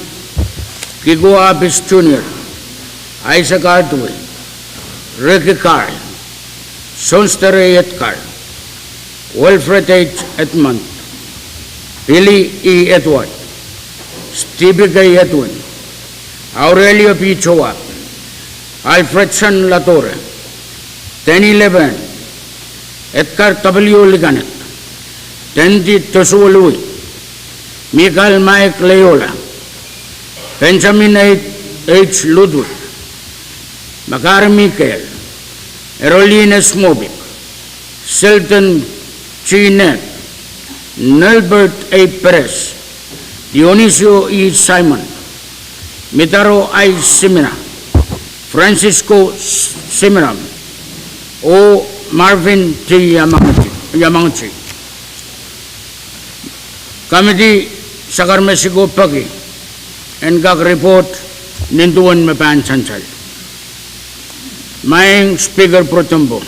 Kikuo Apis Junior, Isaac Artui, Ricky Carl, Sohnster A. Edgar, Wilfred H. Edmund, Billy E. Edward, Stepi K. Edwin, Aurelio P. Joab, Alfredson Ladore, Denny Lepene, Edgar W. Likanit, Tendi Tosuo Lui, Michael Mike Leola, Benjamin H. Ludwig, Makari Mikael, Erolines Mobik, Selden G. Ned, Nelbert A. Perez, Dionisio E. Simon, Mitaro I. Simina, Francisco Simiram, oh Marvin T. Yamangchi. Komiti sakar me siluh peki en kak report nin duwen me pahn sansal. Maing Speaker Pro Tempore,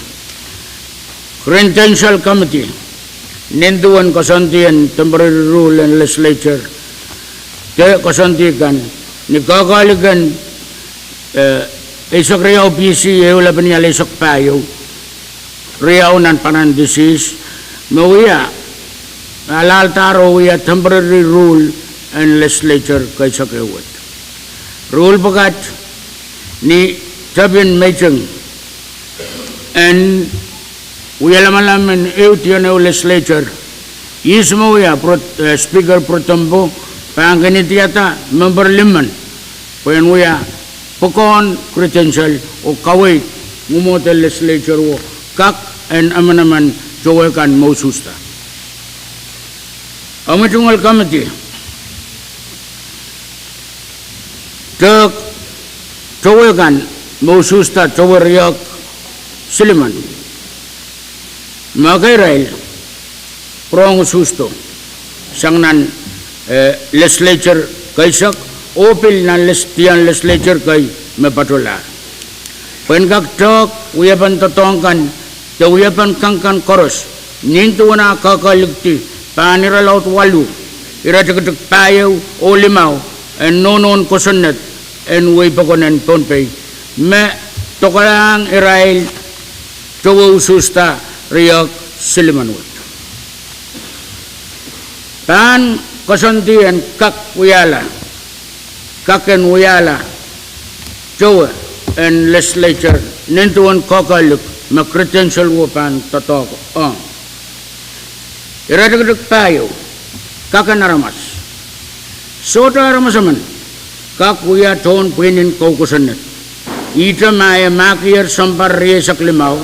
Credential Committee nin duwen koasoandi en temporary rule en legislature de koasoandi kan ni kehkehlik en, eh, eisek riau B C, ehu lepin ial eisek pahieu, riau nan panan disease, me wia, me alahldahro wia temporary rule en legislature keisek ehu wet. Rule pwukat ni tepin meiting en wia lamalam en ehu dion ehu legislature, ihs me wia Pro-, eh, Speaker Pro Tempore pahn kin idiada member limen pwehn wia pwukoahn credential oh kaweid mwomwohd en legislature oh kak en emenemen towe kan me usuhsda. Omw tungoal komiti, tehk towe kan me usuhsda towe riehk silimen, me ekei irail pwurehng usuhsdo sang nan, eh, legislature keisek oh pil nan les-, dion legislature kei me patohlahr. Pwehn kak tehk wiepen doadoahk kan de wiepen kang kan koaros, nin duwen ah kehkehlikdi pahn irelaud waluh, iretikitik pahieu oh limau en nohnohn kosonned en wehi pokon en Pohnpei, me dokelahng irail towe usuhsda riehk silimen wet. Pahn koasoandi en kak wiahla, kak en wiahla towe en legislature nin duwen koakoahlik me credential wo pahn doadoahk ong. Iretikitik pahieu, kak en aramas. Sohte aramas emen kak wia tohn pwihnen kou kosonned, ihte ma e mahkier sounpar rieisek limau,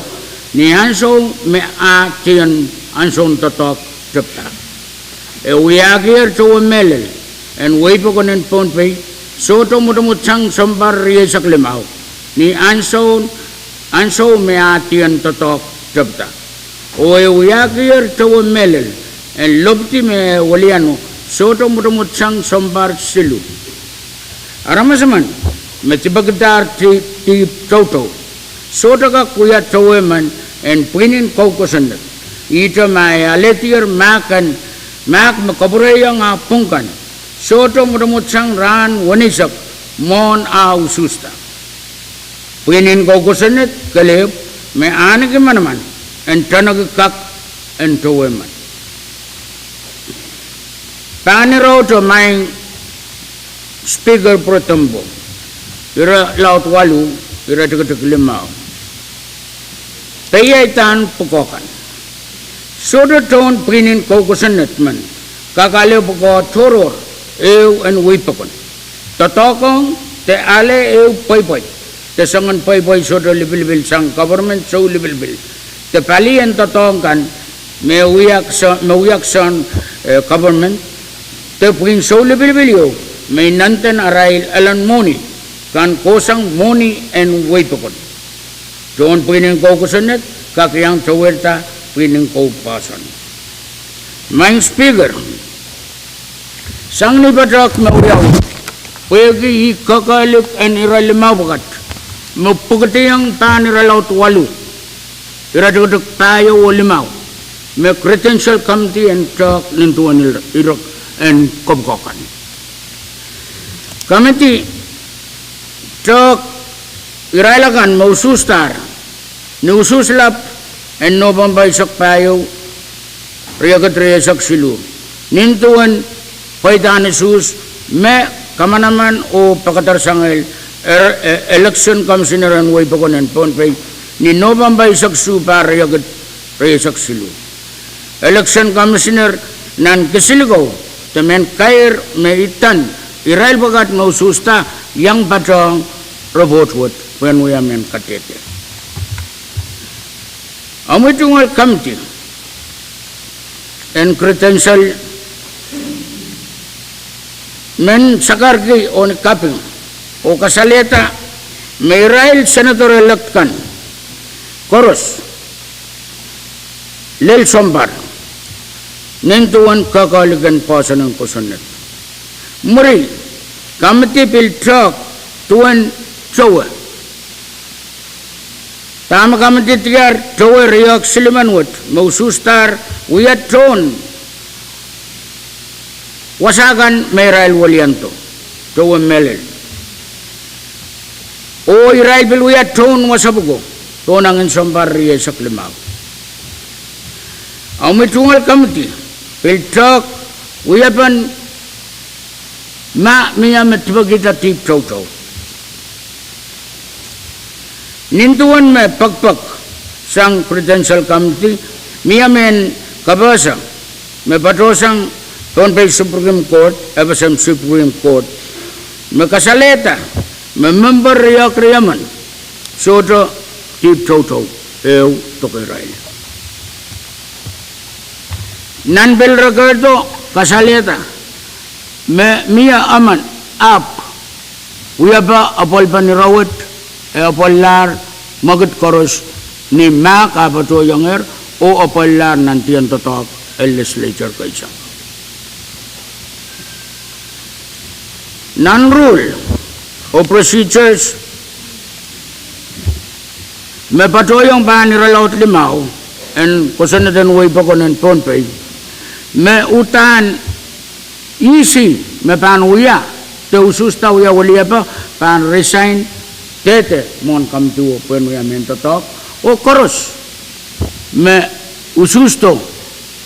ni ansou me ah dien ansoun doadoahk tepda. E wiahkier towe mehlel en wehi pokon en Pohnpei, sohte mwotomwot sang sounpar rieisek limau, ni ansou, ansou me ah dien doadoahk tepda. Oh e wiahkier towe mehlel en lopdi me e weliano, sohte mwotomwot sang sounpar siluh. Aramas emen me dipekidahr dihp, dihp toutou, sohte kak wia towe men en pwihnen kou kosonned, ihte ma e alehdier mahk en, mahk me kapwurehiong ah pwung kan, sohte mwotomwot sang rahn weneisek mwohn ah usuhsda. Pwihnen kou kosonned kelehpw me ahneki manaman en taneki kak en towe men. Pahn irehte, Maing Speaker pro tempore, irelaud waluh, iretikitik limau. Peiaidahn pwukoa kan. Sohte tohn pwihnen kou kosonned men kak ale pwukoa tohrohr ehu en wehi pokon, doadoahk ong de ale ehu pweipwei de soangen pweipwei sohte lipilipil sang government soulipilipil, de pali en doadoahk kan me wiahk soh-, me wiahkihsang, eh, government, de pwihn soulipilipil ieu me inenen arail elen mwohni kan kohsang mwohni en wehi pokon. Tohn pwihnen kou kosonned kak iang towehda pwihnen kou poahsoan. Maing Speaker, sang ni patohk me wiawi, pwehki ih koakoahlik en irelaud limau pwukat me pwukidaiong pahn irelaud waluh, iretikitik pahieu oh limau, me credential committee en tehk nin duwen ir-, irek en kopwukoa kan. Committee tehk irail akan me usuhsdahr ni usuhs lap en Nopempe eisek pahieu, riekid rieisek siluh, nin duwen pweidahn usuhs me kamanaman oh pekedersang el, er, e, Election Commissioner en wehi pokon en Pohnpei, ni Nopempe eisek isuh pahr riekid rieisek siluh. Election Commissioner nan Kisiluko de mehn kair me idan irail pwukat me usuhsda iang patohng report wet pwehn wia mehn kadehde. Omwi tungoal committee en credential men sakarki oh ni kaping oh kasalehda me irail senator-elect kan koaros lel sounpar nin duwen koakoahlik en poahsoan en kosonned. Mwuri, committee pil tehk duwen towe. Dahme committee diar? Towe riehk silimen wet me usuhsdahr wia tohn wasa kan me irail weliando, towe mehlel. Oh irail pil wia tohn wasa pwuko pohn angin sounpar rieisek limau. Omwi tungoal committee pil tehk wiepen ma mie me dipekihda dihp toutou. Nin duwen me pekpek sang credential committee, mie mehn kapehse me patohsang Pohnpei Supreme Court, FSM Supreme Court, me kasalehda me memper riehk riemen sohte dihp toutou ehu doke irail. Nan pil rekerdo kasalehda me mie emen ahpw wiepe apwalipen ire wet, e apwalilahr mwekid koaros ni mahk ah patohiongehr oh apwalilahr nan dien doadoahk en legislature keisang. Nan rule oh procedures me patohiong pahn irelaud limau en kosonned en wehi pokon en Pohnpei, me uhdahn ihs me pahn wia de usuhsda wia weliepe pahn resign dehde mwohn committee oh pwehn wia mehn doadoahk, oh koaros me usuhsdo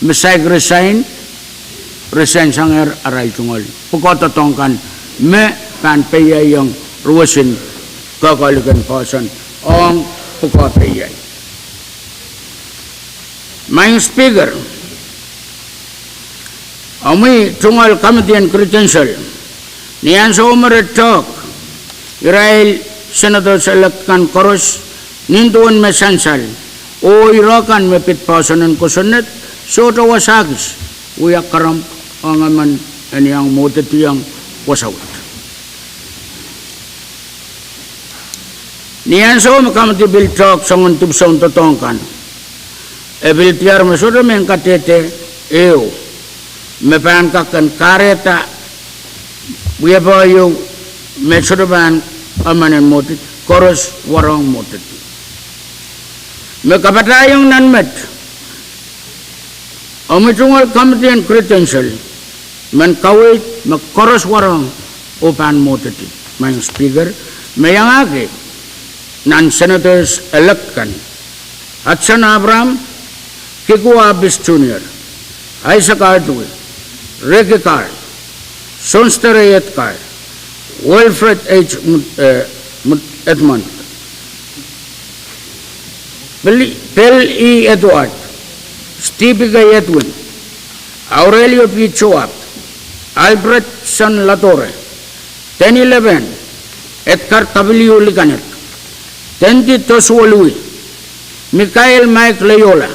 me saik resign re sehn sangehr arail tungoal pwukoa doadoahk kan me pahn peiaiong ruwesin kehkehlik en poahsoan ong pwukoa peiai. Maing Speaker, omwi tungoal committee en credential, ni ansou me re tehk irail senators elect kan koaros, nin duwen me sansal, oh ire kan me pid poahsoan en kosonned, sohte wasa kis wia kerempw ong emen en iang mwohdediong wasa wet. Ni ansou me committee pil tehk soangen dipwisoun doadoahk kan, e pil diar me sohte mehn kadehde ehu me pahn kak en kahrehda wiepe ieu me sohte pahn emen en mwohded, koaros warohng mwohded. Me kapatahiong nan met, omwi tungoal committee en credential men kaweid me koaros warohng oh pahn mwohdedi, Maing Speaker, me iangahki nan senators elect kan: Hudson Abraham, Kikuo Apis Junior, Isaac Adui, Ricky Carl, Sohnster A. Edgar, Wilfred H. Mut-, eh, Mut-, Edmund, Bill, Bill E. Edward, Steve K. Edwin, Aurelio P. Joab, Alfred Son Latore, Denny Levin, Edgar W. Licknett, Tendi Tosuo Lui, Mikael Mike Leola,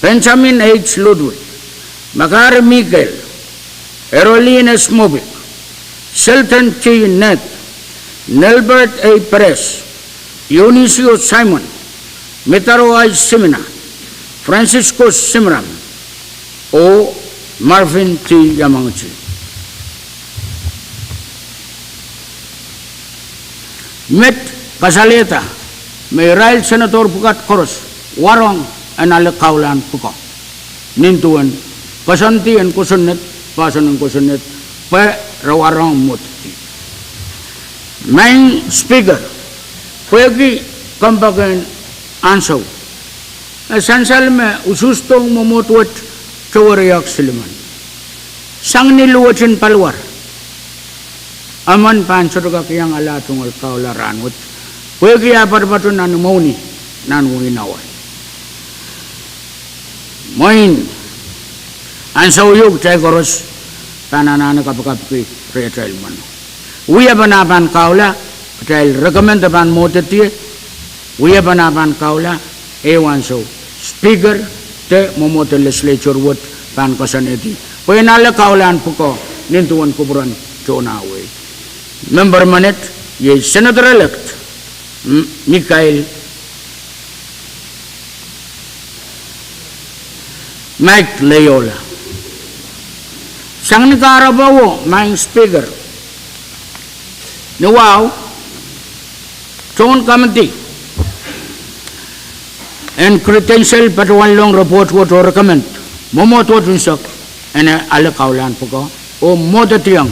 Benjamin H. Ludwig, Makari Mikael, Erolin S. Mobik, Selden T. Ned, Nelbert A. Perez, Dionisio Simon, Mitaro I. Simina, Francisco Simram, oh Marvin T. Yamauchi. Met kasalehda me irail senator pwukat koaros warohng en ale kaulahn pwukoa nin duwen koasoandi en kosonned, poahsoan en kosonned, pwe re warohng mwohdedi. Maing Speaker, pwehki kompoaken ansou, e sansal me usuhs dohng mwomwohd wet toweriehk silimen. Sang ni luwet en paliwar, emen pahn sohte kak iang ale tungoal kaula rahnwet, pwehki ah poatopoat nan imwowni, nan wehin Hawaii. Mwein ansou ieu kitail koaros pahn anahne kapakapki rehtail mwohn. Wiepen ah pahn kaula, kitail recommend e pahn mwohdedie, wiepen ah pahn kaula, ehu ansou Speaker de mwomwohd en legislature wet pahn koasoanehdi pwe en ale kaulahn pwukoa nin duwen kupwuren tohn ah wehi. Member menet iei senator-elect M-, Mikael Mike Leola. Sang ni kahrepe wo, Maing Speaker, ni wahu, tohn committee en credential patohwanlong report wet oh recommend mwomwohd wet unsek en ale kaulahn pwukoa oh mwohdediong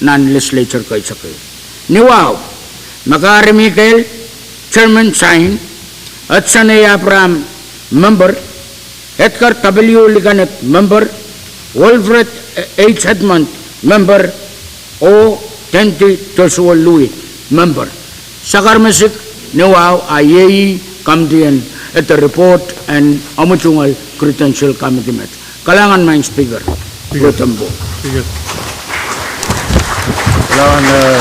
nan legislature keisek. Ni wahu, Makari Mikael, chairman, sign, Hudson A. Abraham, member, Edgar W. Licknett, member, Wilfred H. Edmund, member, oh Tendi Tosuo Lui, member. Sakar me sik, ni wahu, a iei committee en ede report en omw tungoal credential committee met. Kalahngan Maing Speaker. Speaker. Kalahngan, eh,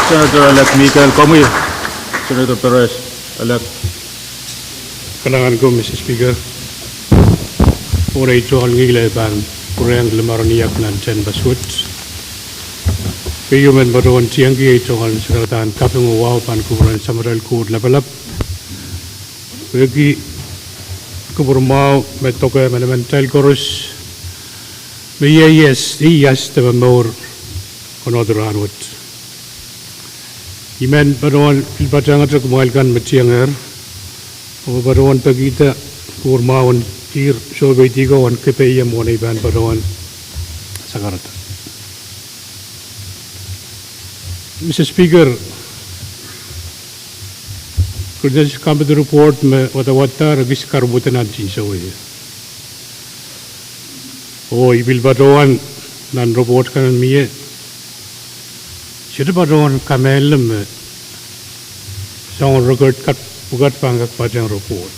Senator-elect Mikael, komwi, Senator Perez-elect. Kalahngan ko, Mister Speaker. Pwehki ei tungoal ngihl pahn pwurehng limara ni ahk nan tehnpas wet, keieu men patohwan tiengki ei tungoal sakaradahn kaping oh wahu pahn kupwuren Samatail Koht Lapalap, pwehki kupwur mwahu me doke emenemen kitail koaros me ieias, ieias de momour konehng rahnwet. I men patohwan pil patehngete kumwail kan me tiengehr, oh patohwan pekihda kupwur mwahu en ihr sohpeidi ko en kipehiong mwohn ei pahn patohwan sakarada. Mister Speaker, credential committee report me wadawad ekis karuwada nan tinsou wet. Oh I pil patohwan nan report kan me mie, sohte patohwan kamehlele me soangen record kat pwukat pahn kak patehng report.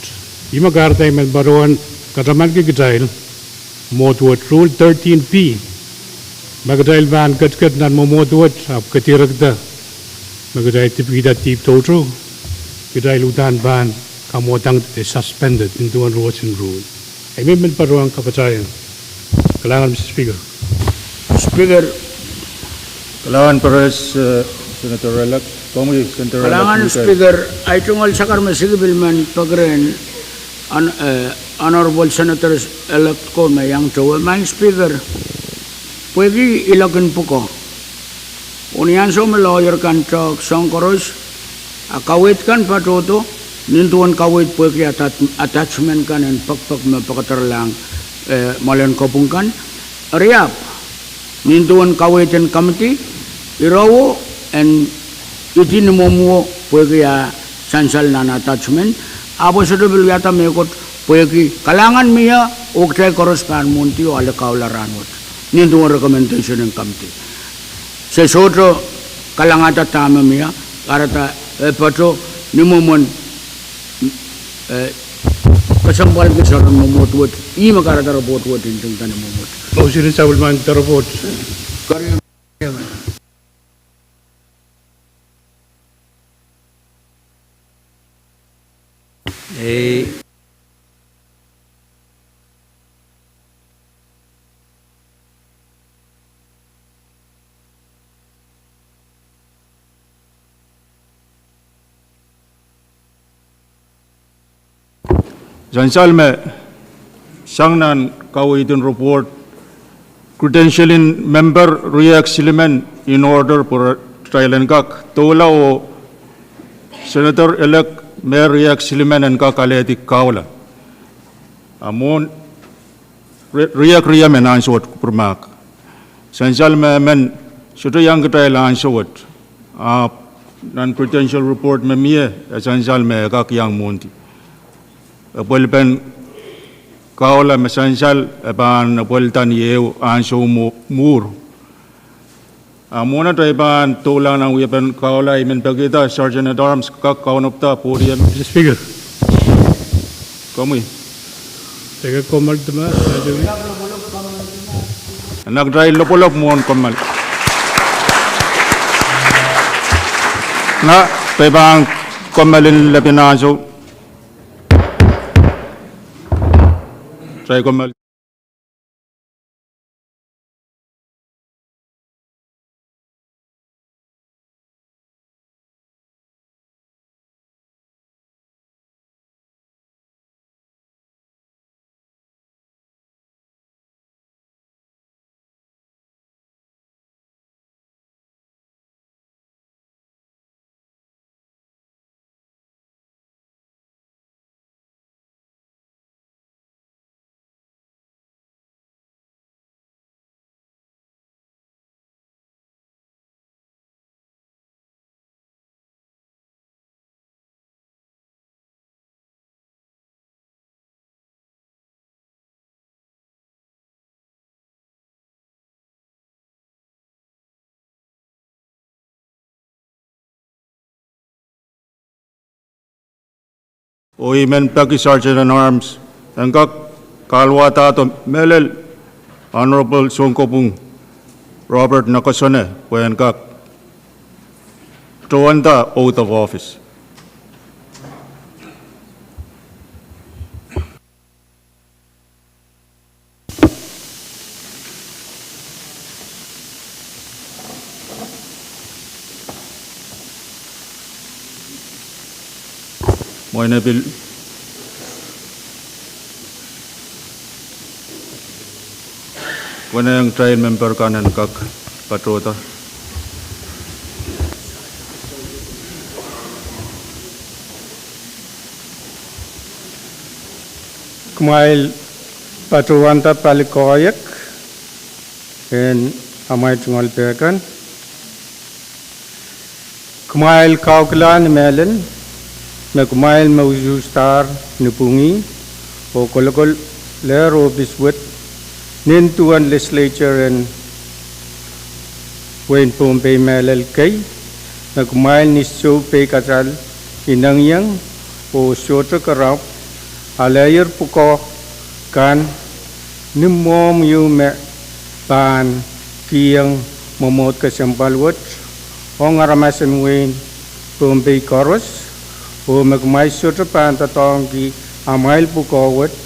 Ih me kahrehda I men patohwan katamanki kitail, mwomwohd wet, Rule thirteen B, ma kitail pahn ketiket nan mwomwohd wet ahpw kedirekda me kitail dipikihda dihp toutou, kitail uhdahn pahn kamwadangete, suspended, nin duwen ruwet en rule. I men patohwan kapatahieng. Kalahngan, Mister Speaker. Speaker. Kalahngan, Speaker, ahi tungoal sakar me I pil men peki rehn Honorable Senator-elect ko me iang towe, Madam Speaker, pwehki I lokin pwukoa, oh ni ansou me lawyer kan tehk soahng koaros, a kaweid kan patohdo, nin duwen kaweid pwehki attachment kan en pekipek me pekederlahng mwoalen kopwung kan. Eri ahpw nin duwen kaweid en committee, irowo en idi ni mwomwo pwehki a sansal nan attachment, ahpw e sohte pil wiahda mehkot pwehki kalahngan mie, oh kitail koaros pahn mwohndi oh ale Kaula rahnwet nin duwen recommendation en committee. Se sohte kalangada dahme mie, kahrehda e patoh ni mwomwen kesempwal ni soaren mwomwohd wet, ih me kahrehda report wet ntingda ni mwomwohd. Sansal me sang nan kaweid en report, credential en member riehk silimen in order pwe kitail en kak doula oh Senator-elect me riehk silimen en kak alehdi Kaula. A mwohn riehk riemen ansou wet kupwurmahk. Sansal me emen sohte iang kitail ansou wet, ahpw nan credential report me mie e sansal me e kak iang mwohndi. Epwelipen Kaula me sansal e pahn epwelda ni ehu ansou mwuhr. A mwohn atail pahn doulahng nan wiepen Kaula, I men pekihda Sergeant at Arms kak kaunopada podium. Mister Speaker. Komwi. Enak kitail lopwolop mwohn kommoal. Ngehi pahn kommoal en lepin ansou. Kitail kommoal. Oh I men peki Sergeant at Arms en kak kahlwadahdo mehlel Honorable Sounkopwung Robert Nakasone pwe en kak patohwanda oath of office. Mwein e pil wenehng kitail member kan en kak patohda. Kumwail patohwanda pali koahiek en amwail tungoal pehkan. Kumwail kaukilahn ni mehlel me kumwail me usuhsdahr ni pwungih oh kolokolehr ohpis wet Nin duwen legislature en wehin Pohnpei mehlel kei, me kumwail ni soupeikasal inengieng oh sohte kerap aleier pwukoa kan ni mwohmw ieu me pahn kiheng mwomwohd kesempwal wet ong aramas en wehin Pohnpei koaros, oh me kumwail sohte pahn doadoahngki amwail pwukoa wet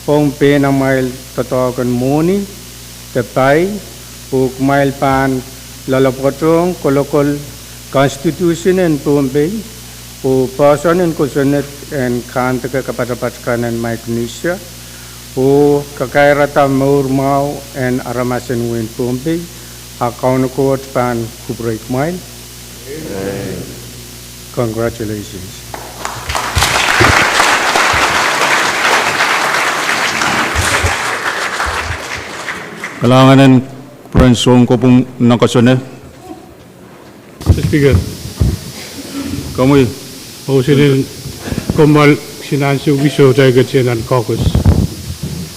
ong pehn amwail doadoahk en mwohni de pai, oh kumwail pahn loalopwoatohng kolokol Constitution en Pohnpei oh poahsoan en kosonned en kahnde kapatapat kan en Micronesia, oh kakairada mour mwahu en aramas en wehin Pohnpei, a Kauno Koht pahn kupwurei kumwail. Congratulations. Kalahngan en kupwuren sounkopwung Nakasone. Mister Speaker. Komwi. Mousinen kommoal, sin ansou kiso, taikete nan caucus.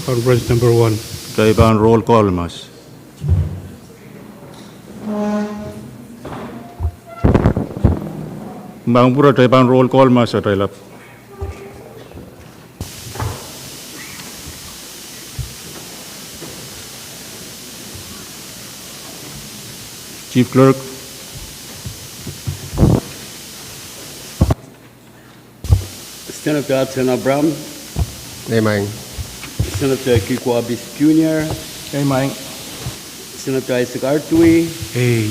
Conference number one. Tahi pahn roll call mas. Mahn pwurodo, tahi pahn roll call mas atail lap. Chief Clerk. Senator Hudson Abraham. Amen. Senator Kiko Abis Junior. Amen. Senator Isaac Artui. Ei.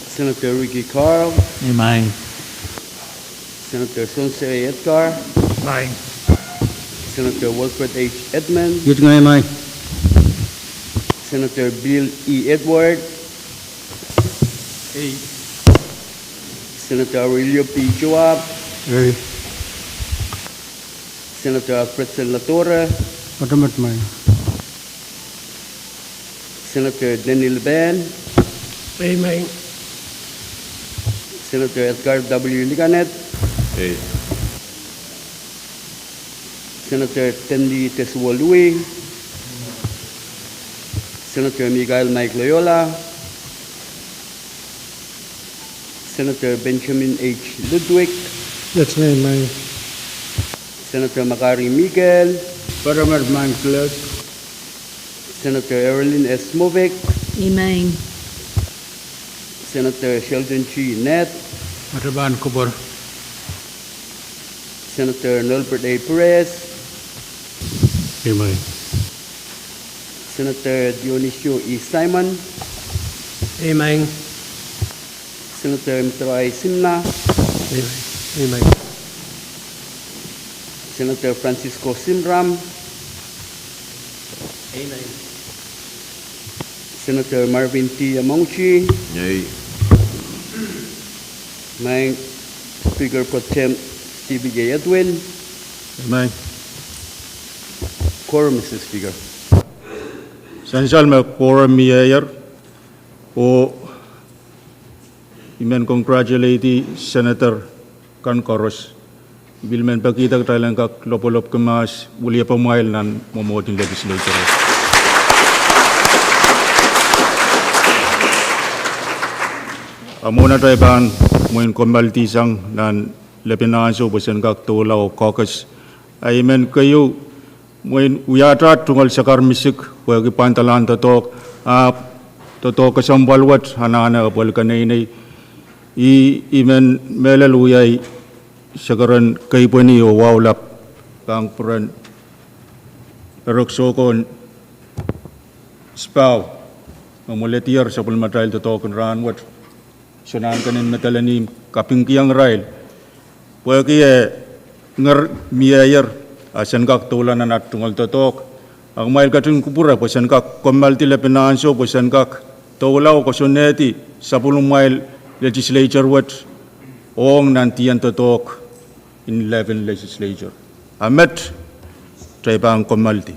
Senator Ricky Carl. Amen. Senator Sonsere Edgar. Amen. Senator Wilfred H. Edmund. Iet ngehi amen. Senator Bill E. Edward. Ei. Senator Aurelio P. Joab. Ei. Senator Alfred Salvatore. Madamadamai. Senator Denny Lipan. Amen. Senator Edgar W. Liganet. Ei. Senator Tendi Teswolui. Senator Michael Mike Loyola. Senator Benjamin H. Ludwig. That's me, my. Senator Makari Miguel. Paramat Manclus. Senator Erilyn S. Movic. Amen. Senator Sheldon G. Ned. Mataban Kubor. Senator Nolbert A. Perez. Amen. Senator Dionisio E. Simon. Amen. Senator Mtrai Simna. Amen. Amen. Senator Francisco Simram. Amen. Senator Marvin T. Yamauchi. Yay. Maing Speaker Pro Tem Stephen J. Edwin. Amen. Quorum, Mister Speaker. Sansal me quorum mieier, oh I men congratulate senator kan koaros. Pil men pekihda kitail en kak lopwolopki mahs, wiliepamwail nan mwomwohdin legislature. A mwohn atail pahn mwein kommoaldi sang nan lepin ansou pwe sen kak doula oh caucus. A I men keieu mwein wiahda tungoal sakar misik, pwehki pwandalahn doadoahk, ahpw doadoahk kesempwal wet anahne apwalih keneinei. I, I men mehlel wiawi sekeren keipweni oh wahu lap pahn kupwuren Erek Sokon Spau, me mweledier sapwellimatail doadoahk en rahnwet. Soangen kenen medelen ih, kapingkihong irail. Pwehki e ngehr mieier, a sen kak doula nan at tungoal doadoahk. A kumwail ketin kupwure pwe sen kak kommoaldi lepin ansou pwe sen kak doula oh kosonnedi sapwellimamwail legislature wet ong nan dien doadoahk en eleven legislature. A met, kitail pahn kommoaldi.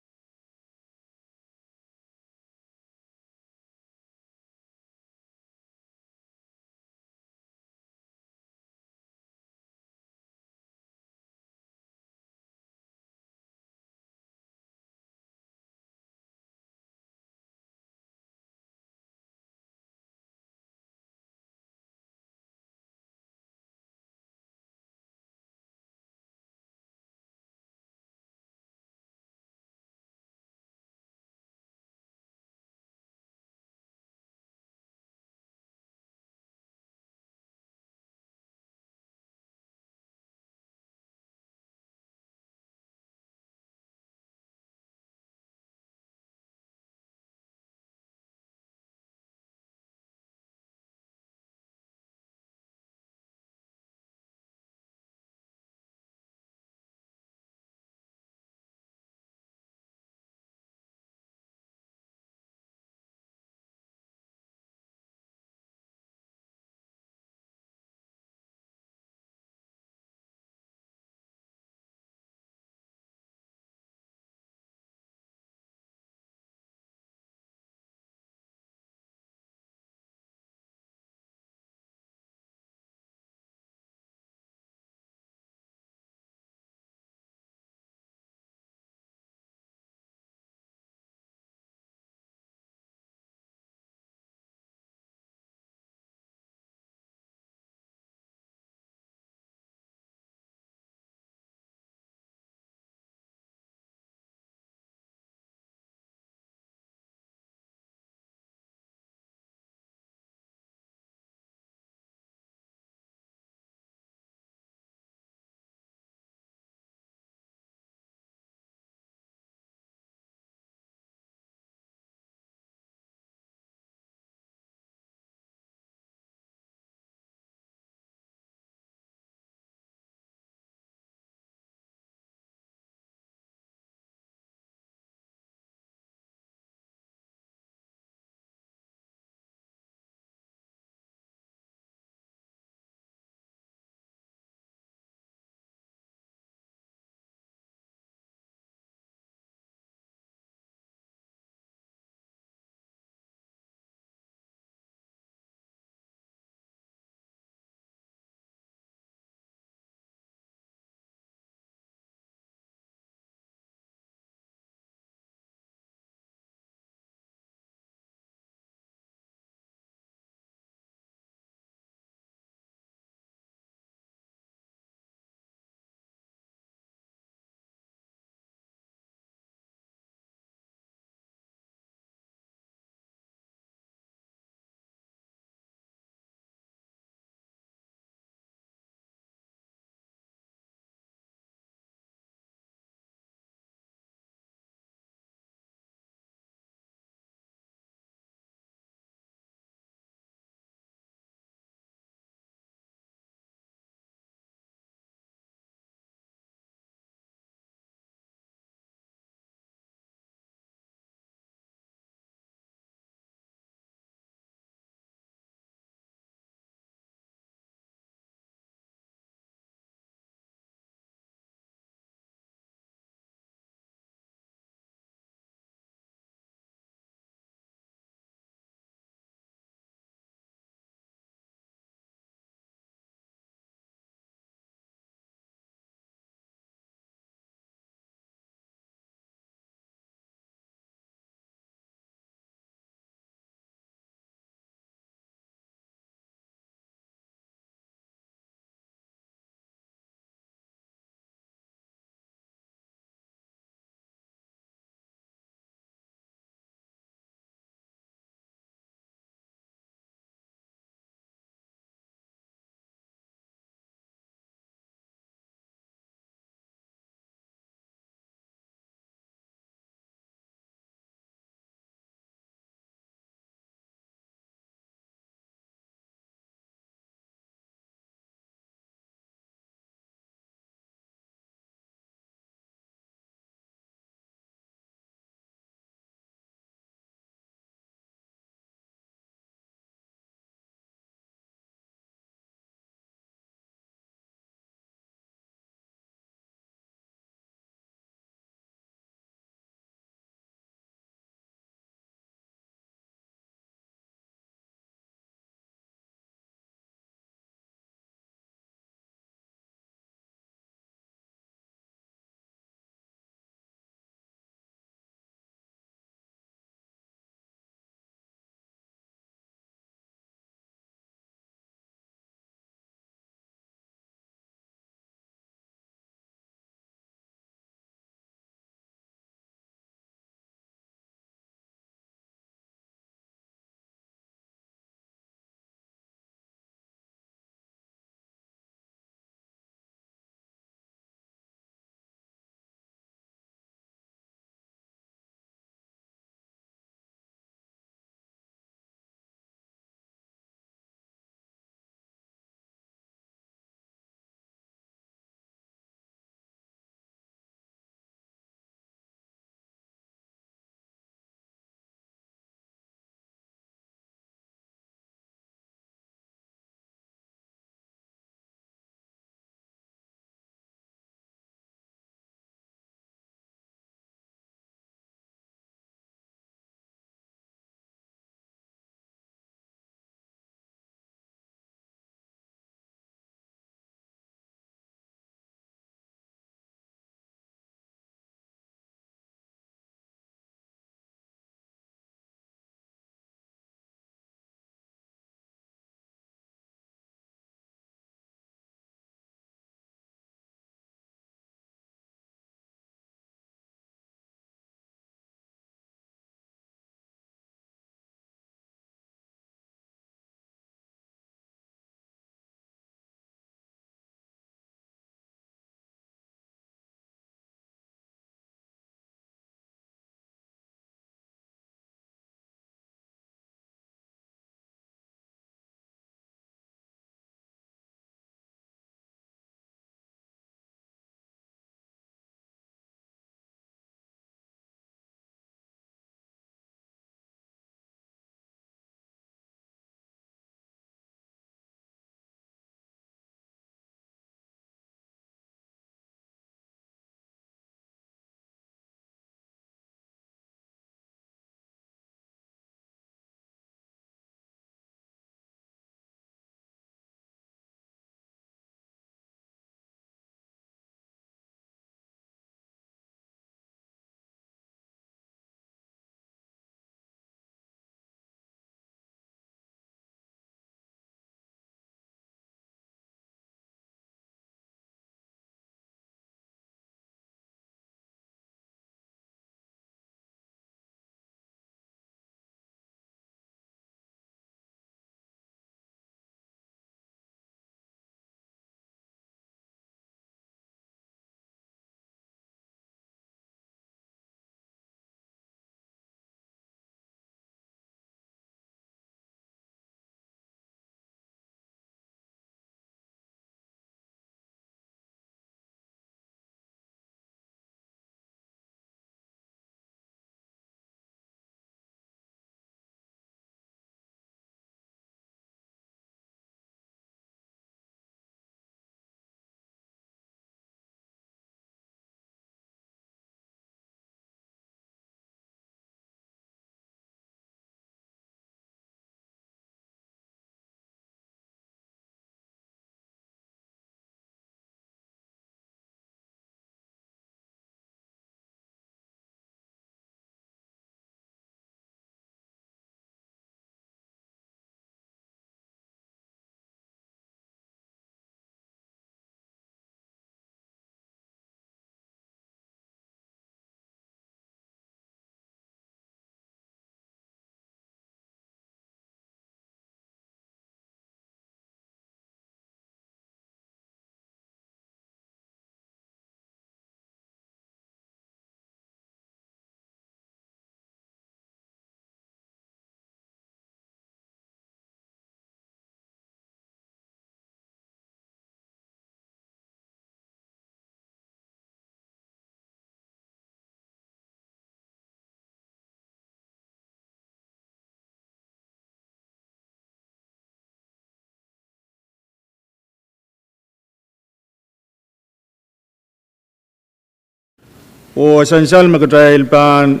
Oh sansal me kitail pahn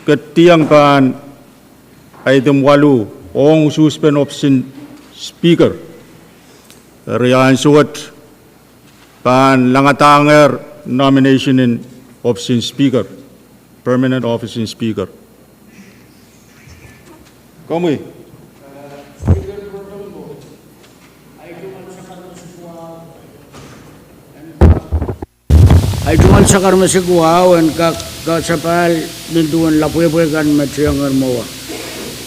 ketieng pahn item waluh ong usuhspen office en Speaker. Eri ansou wet pahn langadahngehr nomination en office en Speaker, permanent office en Speaker. Komwi. Ahi tungoal sakarmesik wahu en kak kasapahl nin duwen lapwepwe kan me tiengehr mwowe.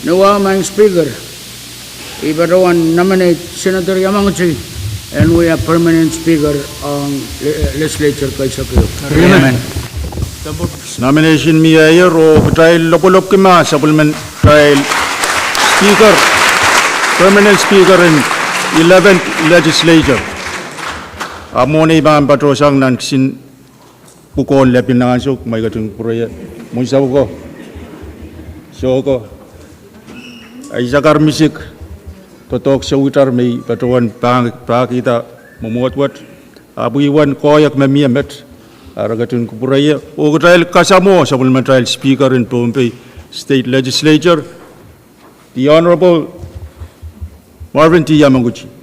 Ni wahu, Madam Speaker, I patohwan nominate Senator Yamangchi en wia permanent speaker ong le-, legislature keisekio. Nomination mie oh kitail lopwolopki ma sapwellimatail speaker, permanent speaker en eleventh legislature. A mwohn ei pahn patohsang nan kisin pwukoahn lepin ansou, ma I ketin kupwureie, mwein sou ko, sou ko, ei sakarmesik, doadoahk souitar me I patohwan pahkihda mwomwohd wet, ahpw I wen koahiek me mie met, a re ketin kupwureie, oh kitail kasamwo sapwellimatail speaker en Pohnpei State Legislature, The Honorable Marvin T. Yamaguchi.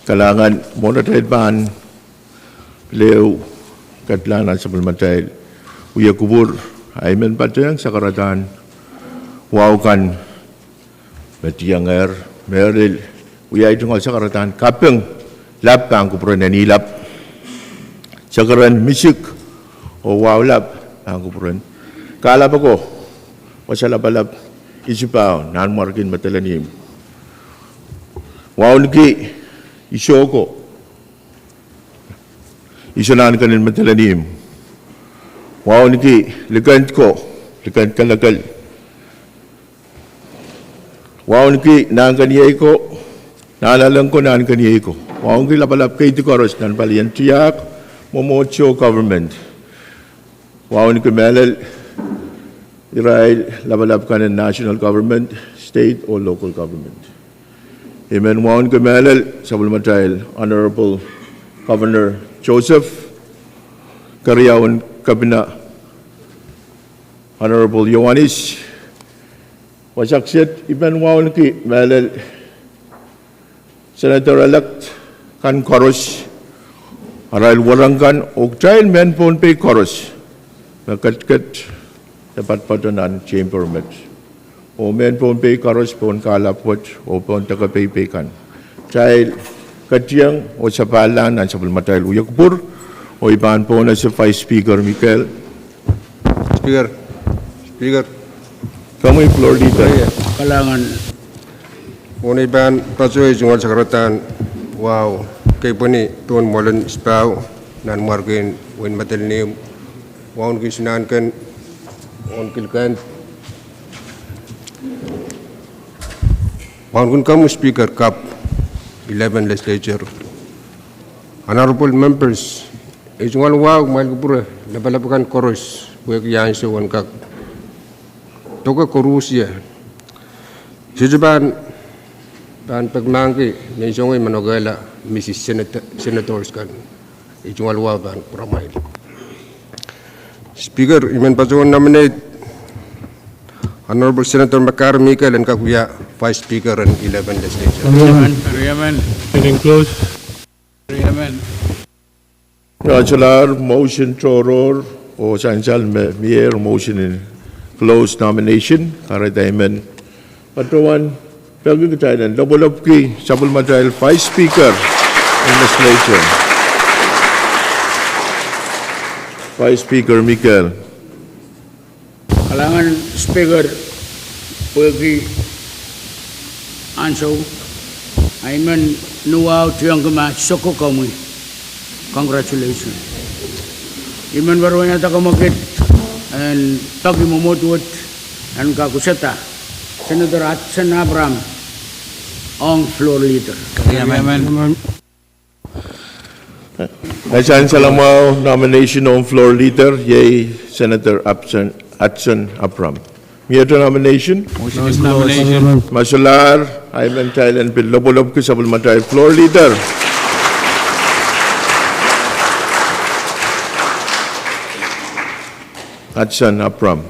Kalahngan. Mwohn atail pahn pil ehu ketlahng nan sapwellimatail wia kupwur, I men patehng sakaradahn wahu kan me tiengehr, mehlel wia ei tungoal sakaradahn kaping lap pahn kupwuren Ehnilap, sekeren Misik, oh wahu lap pahn kupwuren kahlap ako, wasa lapalap Isipau, Nanmwarkien Madolenihmw. Wauneki Isoko, Isonahnken en Madolenihmw. Wauneki Likend ko, Likend Kelekel. Wauneki Nahnkeniei ko, Nahnalek ko, Nahnkeniei ko. Wauneki lapalap keidi koaros nan palien tiahk, mwomwohdiso, government. Wauneki mehlel irail lapalap kan en national government, state oh local government. I men wauneki mehlel sapwellimatail Honorable Governor Joseph, keriaun Kepina Honorable Iohannis. Wasa kiset I men wauneki mehlel Senator-elect kan koaros, arail wahnpoaron kan, oh kitail mehn Pohnpei koaros me ketiket de poatopoat nan chamber met, oh mehn Pohnpei koaros pohn kahlap wet oh pohn deke peipei kan. Kitail ketieng oh sapahlahng nan sapwellimatail wia kupwur, oh I pahn pwonehng Vice Speaker Mikel. Speaker, Speaker. Komwi Floor Leader. Kalahngan. Mwohn ei pahn patohwan tungoal sakaradahn wahu, keipweni Tohn Mwoalen Isipau, Nanmwarkien Wein Madolenihmw, wauneki Isonahnken, wauneki Likend, wauneki komwi Speaker kapw, eleven legislature, honorable members, ei tungoal wahu, kumwail kupwure lapalap kan koaros, pwehki ansou en kak doke koaros ie. Sohte pahn, pahn pekmahngki me I songoi manokehla Mrs Senator, Senators kan. Ei tungoal wahu pahn kupwuramwail. Speaker, I men patohwan nominate Honorable Senator McGarry Mikel en kak wia Vice Speaker en eleven legislature. Riemen. Riemen. Kitail solahr motion tohrohr, oh sansal me mie motion en close nomination, kahrehda I men patohwan peki kitail en lopwolopwki sapwellimatail Vice Speaker en Legislature. Vice Speaker Mikel. Kalahngan Speaker, pwehki ansou, I men nuwahu tiongki ma soko komwi. Congratulations. I men patohwan wiahda kamwekid en peki mwomwohd wet en kak usada Senator Hudson Abraham ong floor leader. Amen. Sansal mwahu nomination ong floor leader, iei Senator Hudson, Hudson Abraham. Miehte nomination? Motion to close. Me solahr, I men kitail en pil lopwolopwki sapwellimatail floor leader, Hudson Abraham.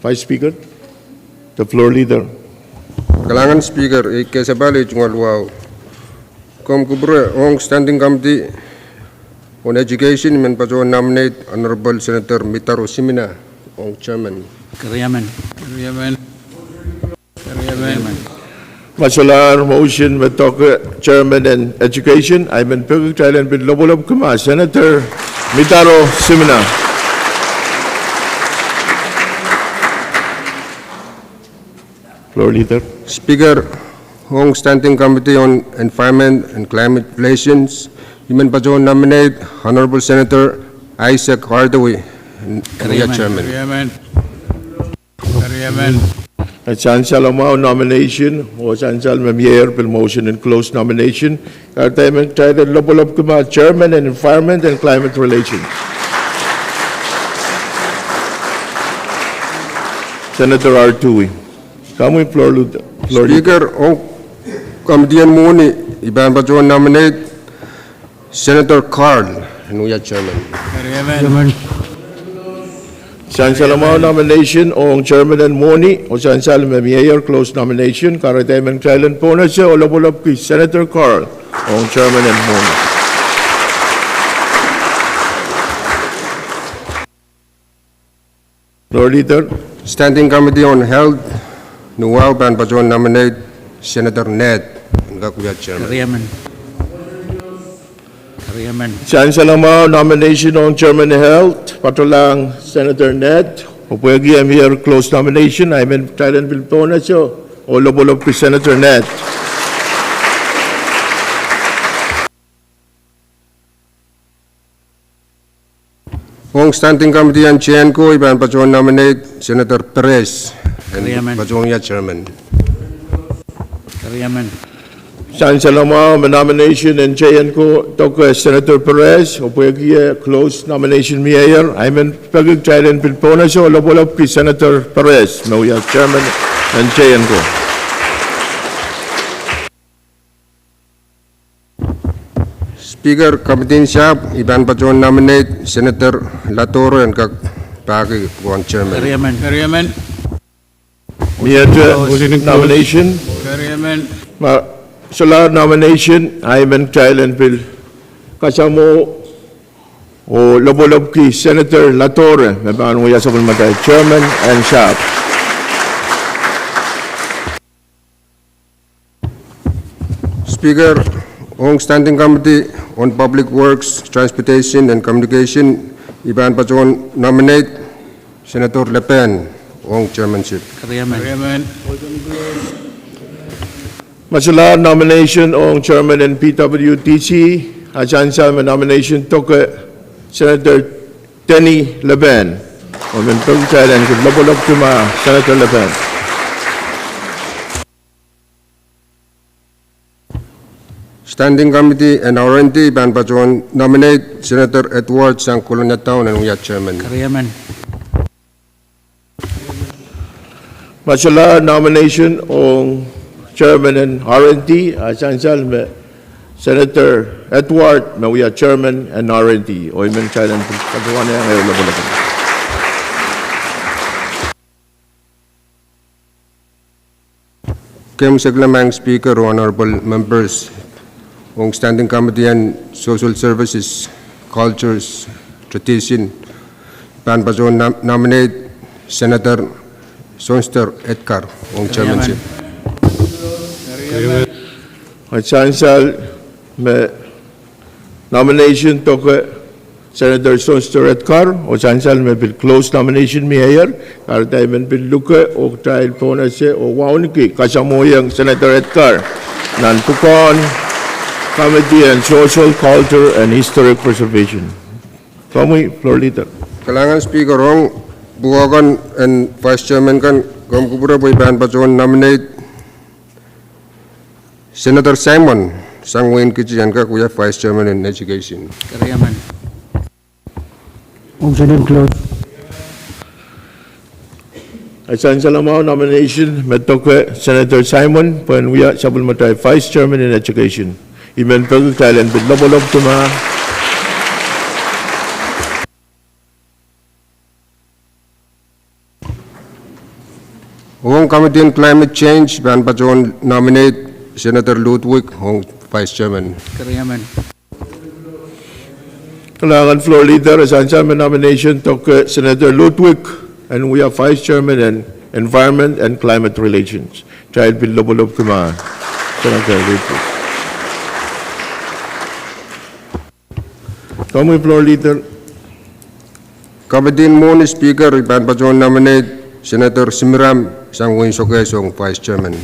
Vice Speaker, the floor leader. Kalahngan Speaker, ei kesapal ei tungoal wahu. Komw kupwure ong Standing Committee on Education, I men patohwan nominate Honorable Senator Mitaro Simina ong Chairman. Keriamen. Keriamen. Me solahr motion me doke Chairman en Education, I men peki kitail en pil lopwolopwki ma Senator Mitaro Simina. Floor leader. Speaker, ong Standing Committee on Environment and Climate Relations, I men patohwan nominate Honorable Senator Isaac Hardaway, Chairman. Keriamen. Sansal mwahu nomination, oh sansal me mie pil motion en close nomination, kahrehda I men kitail en lopwolopwki ma Chairman en Environment and Climate Relations, Senator Hardaway. Komwi floor leader. Speaker, ong Committee en Mwohni, I pahn patohwan nominate Senator Carl en wia Chairman. Sansal mwahu nomination ong Chairman en Mwohni, oh sansal me mie close nomination, kahrehda I men kitail en pohnese oh lopwolopwki Senator Carl ong Chairman en Mwohni. Floor leader. Standing Committee on Health, nuwahu pahn patohwan nominate Senator Ned en kak wia Chairman. Keriamen. Sansal mwahu nomination ong Chairman Health, patohlahng Senator Ned, oh pwehki e mie close nomination, I men kitail en pil pohnese oh lopwolopwki Senator Ned. Ong Standing Committee en J N ko, I pahn patohwan nominate Senator Perez en patohwan wia Chairman. Sansal mwahu me nomination en J N ko doke Senator Perez, oh pwehki e close nomination mie, I men peki kitail en pil pohnese oh lopwolopwki Senator Perez me wia Chairman en J N ko. Speaker, Committee en Sahpw, I pahn patohwan nominate Senator Latore en kak pahki pwukoahn Chairman. Keriamen. Miehte nomination? Keriamen. Ma solahr nomination, I men kitail en pil kasamwo oh lopwolopwki Senator Latore me pahn wia sapwellimatail Chairman en Sahpw. Speaker, ong Standing Committee on Public Works, Transportation and Communication, I pahn patohwan nominate Senator Lepen ong chairmanship. Keriamen. Ma solahr nomination ong Chairman en P W D C, a sansal me nomination doke Senator Denny Lepen. Oh I men peki kitail en lopwolopwki ma Senator Lepen. Standing Committee en R and D, I pahn patohwan nominate Senator Edward sang Kolonia Town en wia chairman. Keriamen. Ma solahr nomination ong chairman en R and D, a sansal me Senator Edward me wia chairman en R and D. Oh I men kitail en patohwan iang ehu lopwolopwki. Kemwseklahng Speaker, honorable members, Ong Standing Committee on Social Services, Cultures, Tradition, pahn patohwan nom-, nominate Senator Sohnster Edgar ong chairmanship. Sansal me nomination doke Senator Sohnster Edgar, oh sansal me pil close nomination mie, kahrehda I men pil luke oh kitail pohnese oh wauneki kasamwohiong Senator Edgar nan pwukoahn Committee on Social, Culture and Historic Preservation. Komwi, Floor Leader. Kalahngan Speaker, ong pwukoa kan en Vice Chairman kan, komw kupwure pwe I pahn patohwan nominate Senator Simon sang wehin Kitti en kak wia Vice Chairman en Education. Sansal mwahu nomination me doke Senator Simon pwehn wia sapwellimatail Vice Chairman en Education. I men peki kitail en pil lopwolopwki ma. Ong Committee on Climate Change, pahn patohwan nominate Senator Ludwig ong Vice Chairman. Kalahngan Floor Leader, sansal me nomination doke Senator Ludwig en wia Vice Chairman en Environment and Climate Relations. Kitail pil lopwolopwki ma Senator Ludwig. Komwi Floor Leader. Committee en Mwohni Speaker, I pahn patohwan nominate Senator Shemram sang wehin Sokehs ong Vice Chairman.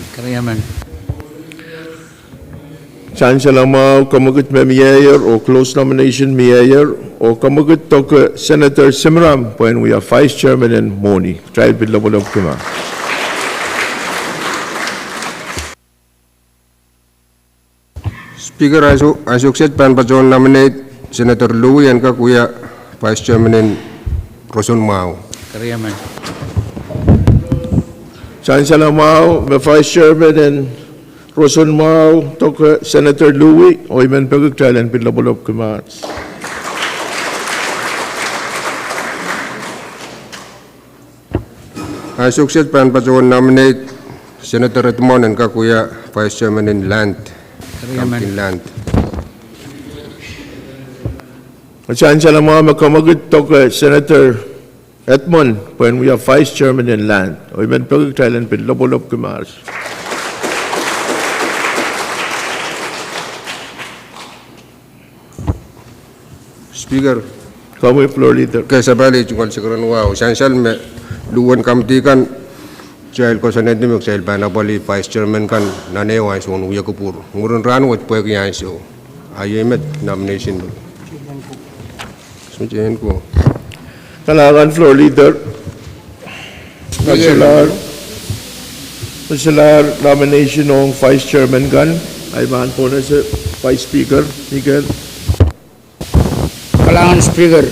Sansal mwahu, kemwekid me mieier oh close nomination mieier, oh kemwekid doke Senator Shemram pwehn wia Vice Chairman en Mwohni. Kitail pil lopwolopwki ma. Speaker, ansou, ansou kiset pahn patohwan nominate Senator Louie en kak wia Vice Chairman en Roson Mwahu. Sansal mwahu me Vice Chairman en Roson Mwahu doke Senator Louie, oh I men peki kitail en pil lopwolopwki ma. Ansou kiset pahn patohwan nominate Senator Edmund en kak wia Vice Chairman en Land. Committee en Land. Sansal mwahu me kemwekid doke Senator Edmund pwehn wia Vice Chairman en Land. Oh I men peki kitail en pil lopwolopwki ma. Speaker. Komwi Floor Leader. Ke sapahl, I tungoal sekeren wahu. Sansal me luhwen committee kan, kitail koasoanehdi me kitail pahn apwalih Vice Chairman kan nan ehu ansoun wia kupwur. Mwurin rahnwet pwehki ansou. A iei met nomination. Kalahngan Floor Leader. Speaker. Solahr nomination ong Vice Chairman kan, I pahn pohnese Vice Speaker Mikel. Kalahngan Speaker,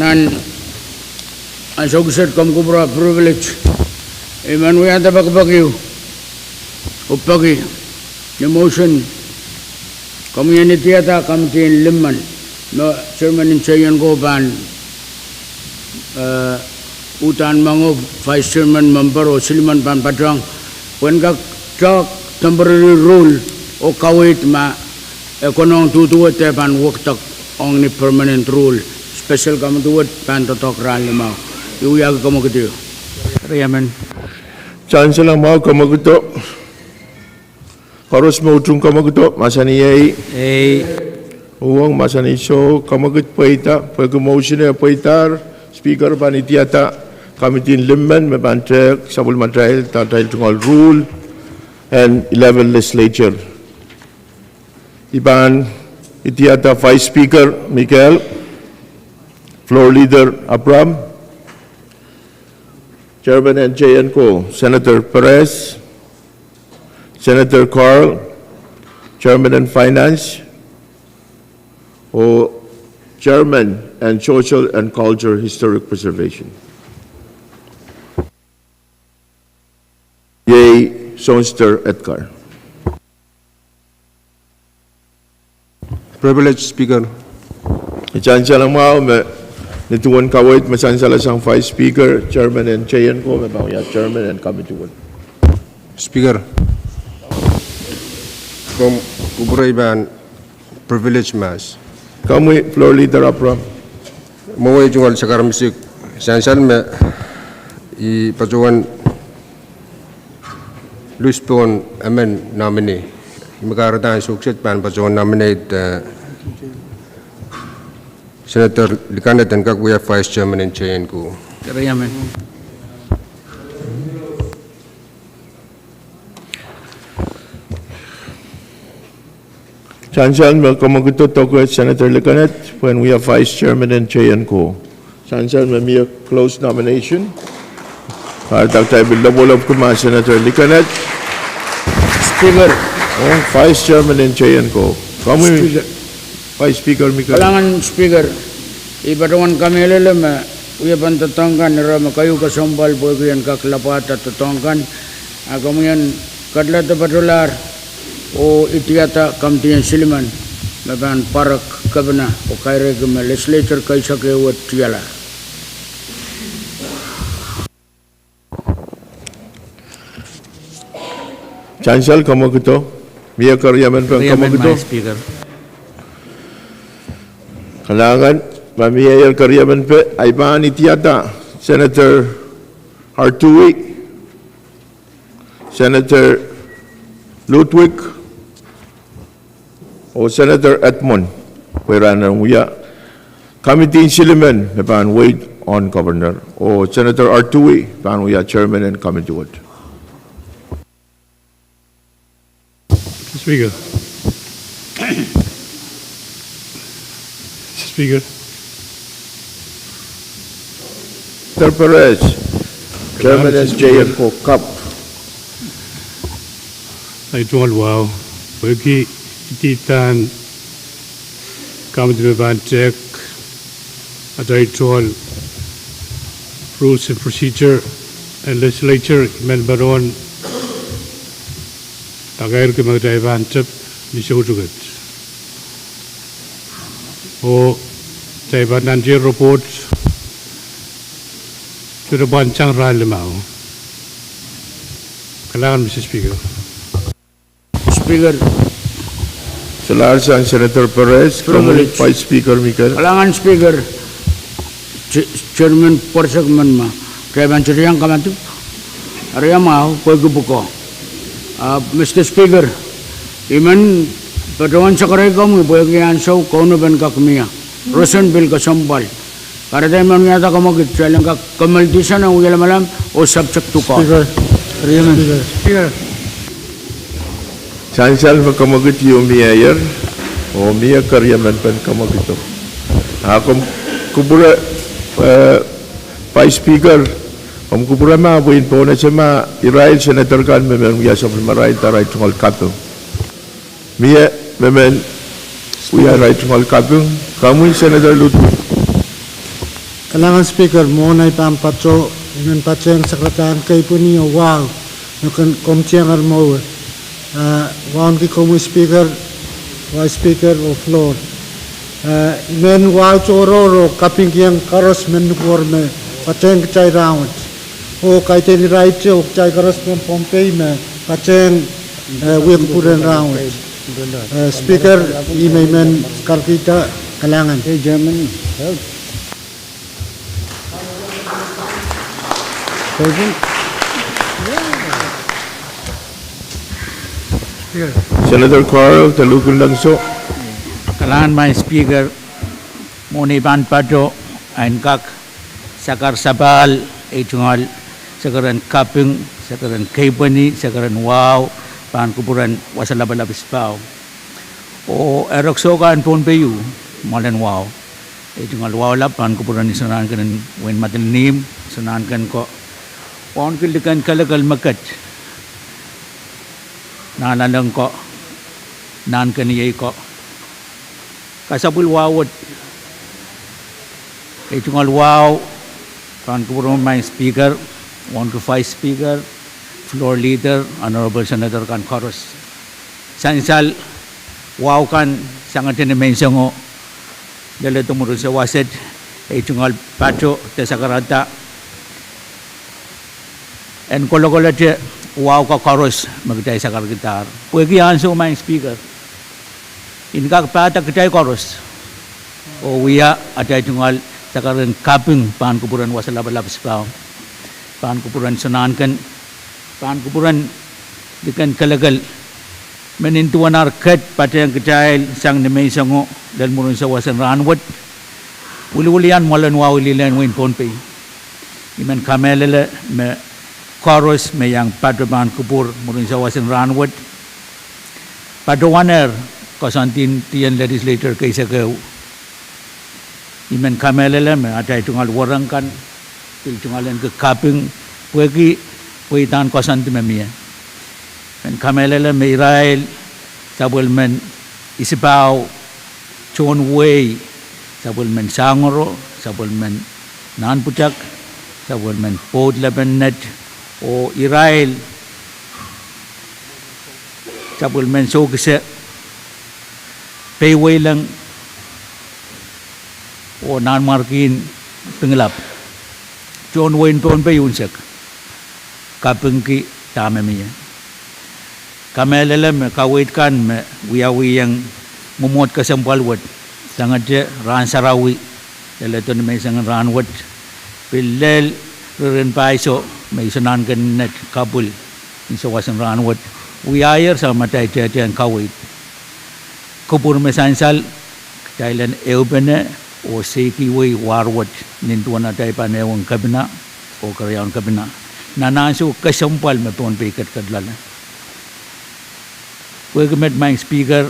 nan ansou kiset komw kupwure privilege, I men wiahda pekipeki, oh peki, ni motion, komwi en idiada committee en limmen, me Chairman en Seion ko pahn eh, uhdahn moange Vice Chairman member oh silimen pahn patohng, pwehn kak tehk temporary rule oh kaweid ma e konehng duduwehte pahn wekdek ong ni permanent rule, special committee wet pahn doadoahk rahn limau. I wiahki kemwekid. Sansal mwahu, kemwekido. Koaros me utung kemwekido, mahsanih ei. Ei. Uhwong, mahsanih soh. Kemwekid pweida, pwehki motion e pweidahr, Speaker pahn idiada committee en limmen me pahn tehk sapwellimatail, atail tungoal rule en eleven legislature. I pahn idiada Vice Speaker Mikel, Floor Leader Abraham, Chairman en Seion ko, Senator Perez, Senator Carl, Chairman en Finance, oh Chairman en Social and Culture Historic Preservation. Iei Sohnster Edgar. Privilege, Speaker. I sansal mwahu me ni duwen kaweid me sansal sang Vice Speaker, Chairman en Seion ko, me pahn wia Chairman en committee wet. Speaker. Komw kupwure pahn privilege mas. Komwi Floor Leader Abraham. Mwowe tungoal sakar misik sansal me I patohwan lus pohn emen nominee. I me kahrehda sohkset pahn patohwan nominate, eh, Senator Likaned en kak wia Vice Chairman en J N K. Eri emen. Sansal me kamwekid doke Senator Likaned pwehn wia Vice Chairman en J N K. Sansal me mie close nomination. Kahrehda kitail pil lopwolopki ma Senator Likaned. Speaker. Oh, Vice Chairman en J N K. Komwi Speaker. Vice Speaker Mikel. Kalahngan Speaker, I patohwan kamehlele me wiepen doadoahk kan ire me keieu kesempwal pwehki en kak lapwada doadoahk kan. A komwi en kadehde patohlahr oh idiada komidi en silimen me pahn pwarek kepina oh kairehki me legislature keisek ehu wet tiala. Sansal kamwekido, mie keriemen pen kamwekido? Kalahngan, ma mie keriemen pwe, I pahn idiada Senator Artui, Senator Ludwig, oh Senator Edmund, pwe irail en wia komidi en silimen me pahn wait on Governor, oh Senator Artui pahn wia Chairman en komidi wet. Speaker. Speaker. Senator Perez, Chairman en J N K kapw. Ei tungoal wahu, pwehki ididan komidi me pahn tehk atail tungoal rules and procedure en legislature, I men patohwan dakairki me kitail pahn tep ni soutuket. Oh kitail pahn nantihong report sohte pahn sang rahn limau. Kalahngan Mister Speaker. Speaker. Solahr sang Senator Perez, Vice Speaker Mikel. Kalahngan Speaker, Chairman pwoarsek men ma kitail pahn sohte iang kamadipw. Eri mwahu pwehki pwukoa. Ah, Mister Speaker, I men patohwan sakaraikomwi pwehki ansou kaunopen kak mie. Rosen pil kesempwal. Kahrehda I men wiahda kamwekid, kitail en kak kamehlele sang wialamalem oh subject to call. Sansal me kamwekid ieu mieier, oh mie keriemen pen kamwekido. A komw kupwure, eh, Vice Speaker, komw kupwure ma pwe I en pohnese ma irail Senator kan me men wia sapwellimarail da arail tungoal kaping. Mie me men wia arail tungoal kaping, komwi Senator Ludwig. Kalahngan Speaker, mwohn ei pahn patoh, I men patehng sakaradahn keipweni oh wahu me komw tieng er mwowe. Ah, wauneki komwi Speaker, Vice Speaker oh Floor. Ah, I men wahu tohrohr oh kapingkihong koaros men nukuwer me patehng kitail rahnwet. Oh kaidehn irail te oh kitail koaros pohn Pohnpei me patehng, eh, wia kupwuren rahnwet. Eh, Speaker, I men men sakarkihda. Kalahngan. Senator Carl Talukin Langso. Kalahngan Madam Speaker, mwohn ei pahn patoh, en kak sakar sapahl, ei tungoal sakaren kaping, sakaren keipweni, sakaren wahu, pahn kupwuren wasa lapalap Isipau oh erekiso kan Pohnpei, mwoalen wahu. Ei tungoal wahu lap pahn kupwuren Isonanken en Wein Madolenihmw, Isonanken ko, wauneki liken kelekel me ket, Nahnalek ko, Nahnkeniei ko. Kasapwil wahu wet. Ei tungoal wahu pahn kupwuren Madam Speaker, wauneki Vice Speaker, Floor Leader, Honorable Senator kan koaros. Sansal wahu kan sangete ni menseng o, lel de mwurin sawaset, ei tungoal patoh de sakarada en kolokolete wahu koaros me kitail sakarkihdahr. Pwehki ansou, Maing Speaker, I en kak pahda kitail koaros oh wia atail tungoal sakarain kaping pahn kupwuren Wasa Lapalap Sipahu, pahn kupwuren Sonahnken, pahn kupwuren liken kelekel, me nin duwen ar ket patehng kitail sang ni menseng o lel mwurin sawas en rahnwet, wiliwilian mwoalen wahu lilehn wehin Pohnpei. I men kamehlele me koaros me iang patohwan kupwur mwurin sawas en rahnwet patohwanehr koasoandi en legislature keisek ehu. I men kamehlele me atail tungoal wereng kan pil tungoal en kak kaping pwehki pweidahn koasoandi me mie. Men kamehlele me irail sapwellimen Isipahu, tohn wehi, sapwellimen Sangoro, sapwellimen Nahnpwutak, sapwellimen Pwoud Lepennet, oh irail sapwellimen Sokise, Peiweileng, oh Nanmwarkien Pingilap, tohn wehin Pohnpei unsek, kapingki dahme mie. Kamehlele me kaweid kan me wiawihong mwomwohd kesempwal wet sangete rahn sarawi, leledo ni menseng en rahnwet, pil lel ririn paiso me I soangen en kapwil ni sawas en rahnwet, wiahier sang me atail tehtehn kaweid. Kupwur me sansal, kitail en ehupene oh seikihwei war wet nin duwen atail pahn ehuen kepina oh keriaun kepina nan ansou kesempwal me Pohnpei ketiket loale. Pwehki met, Maing Speaker,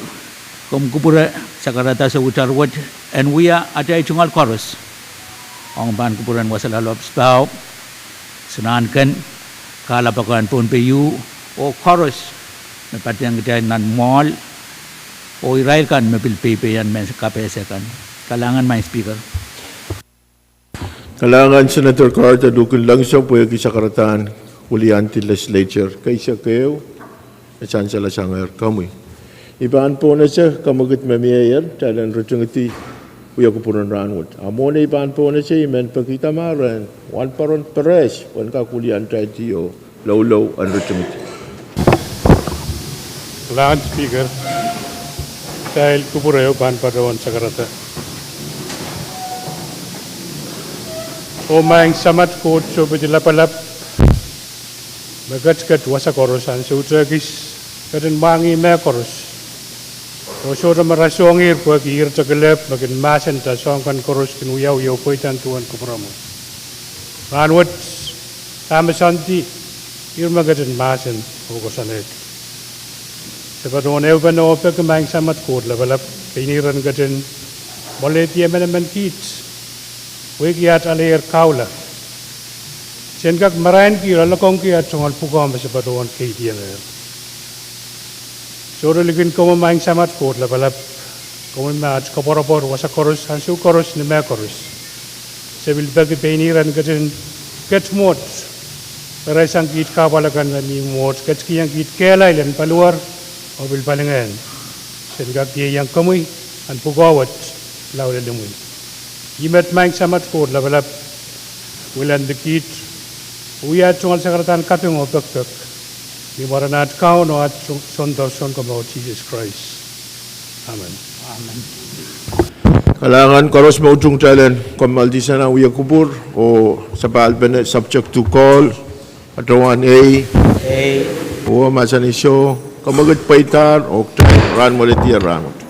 komw kupwure sakarada souitar wet en wia atail tungoal koaros ong pahn kupwuren Wasa Lapalap Sipahu, Sonahnken, Kahlap Akauhn Pohnpei oh koaros me patehng kitail nan mwoahl, oh irail kan me pil peipeian mehn kapehse kan. Kalahngan, Maing Speaker. Kalahngan Senator Carter, luhk en langsang pwehki sakaradahn wiliandi legislature keisek ehu me sansalasang komwi. I pahn pohnese kamwekid me mieier kitail en ritingidi wia kupwuren rahnwet. A mwohn ei pahn pohnese, I men pekihda ma rehn wahnpoaron Peres pwehn kak wiliandi oh loulou en ritingidi. Kalahngan Speaker, kitail kupwure pahn patohwan sakarada. Oh Maing Samat Koht Sohpei Lapalap, me ketiket wasa koaros, ansou tehkis ketin mwahngih mehkoaros, oh sohte me rasehng ihr pwehki ire kelehpw me kin mahsenda soahng kan koaros kin wiawi oh pweida duwen kupwuromwi. Rahnwet, dahme soandi, ire me ketin mahsen oh koasoanehdi. Se patohwan ehupene oh peki, Maing Samat Koht Lapalap, pein ire en ketin mwoalehdi emenemen kiht pwehki aht aleier kahula, sen kak marainki loalokongki aht tungoal pwukoa me se patohwan keidienehr. Sohte likin komwi, Maing Samat Koht Lapalap, komwi me aht koapworopwor wasa koaros, ansou koaros, ni mehkoaros. Se pil peki pein ire en ketin ket mwohd, irail sang kiht kahpwal akan me mi mwohd, ketikihong kiht kehlail en paliwar oh pil palingehn, sen kak ieiang komwi nan pwukoa wet lao lel imwi. Ih met, Maing Samat Koht Lapalap, wiliandi kiht oh wia aht tungoal sakaradahn kaping oh pekpek, ni mwaren aht Kaun oh aht Soundor Sounkomour Sises Krais. Amen. Kalahngan koaros me utung. Kitail en kommoaldi sang wia kupwur oh sapahlpene subject to call, patohwan ei, oh mahsanih soh, kamwekid pweidahr oh kitail rahnwet, rahnwet.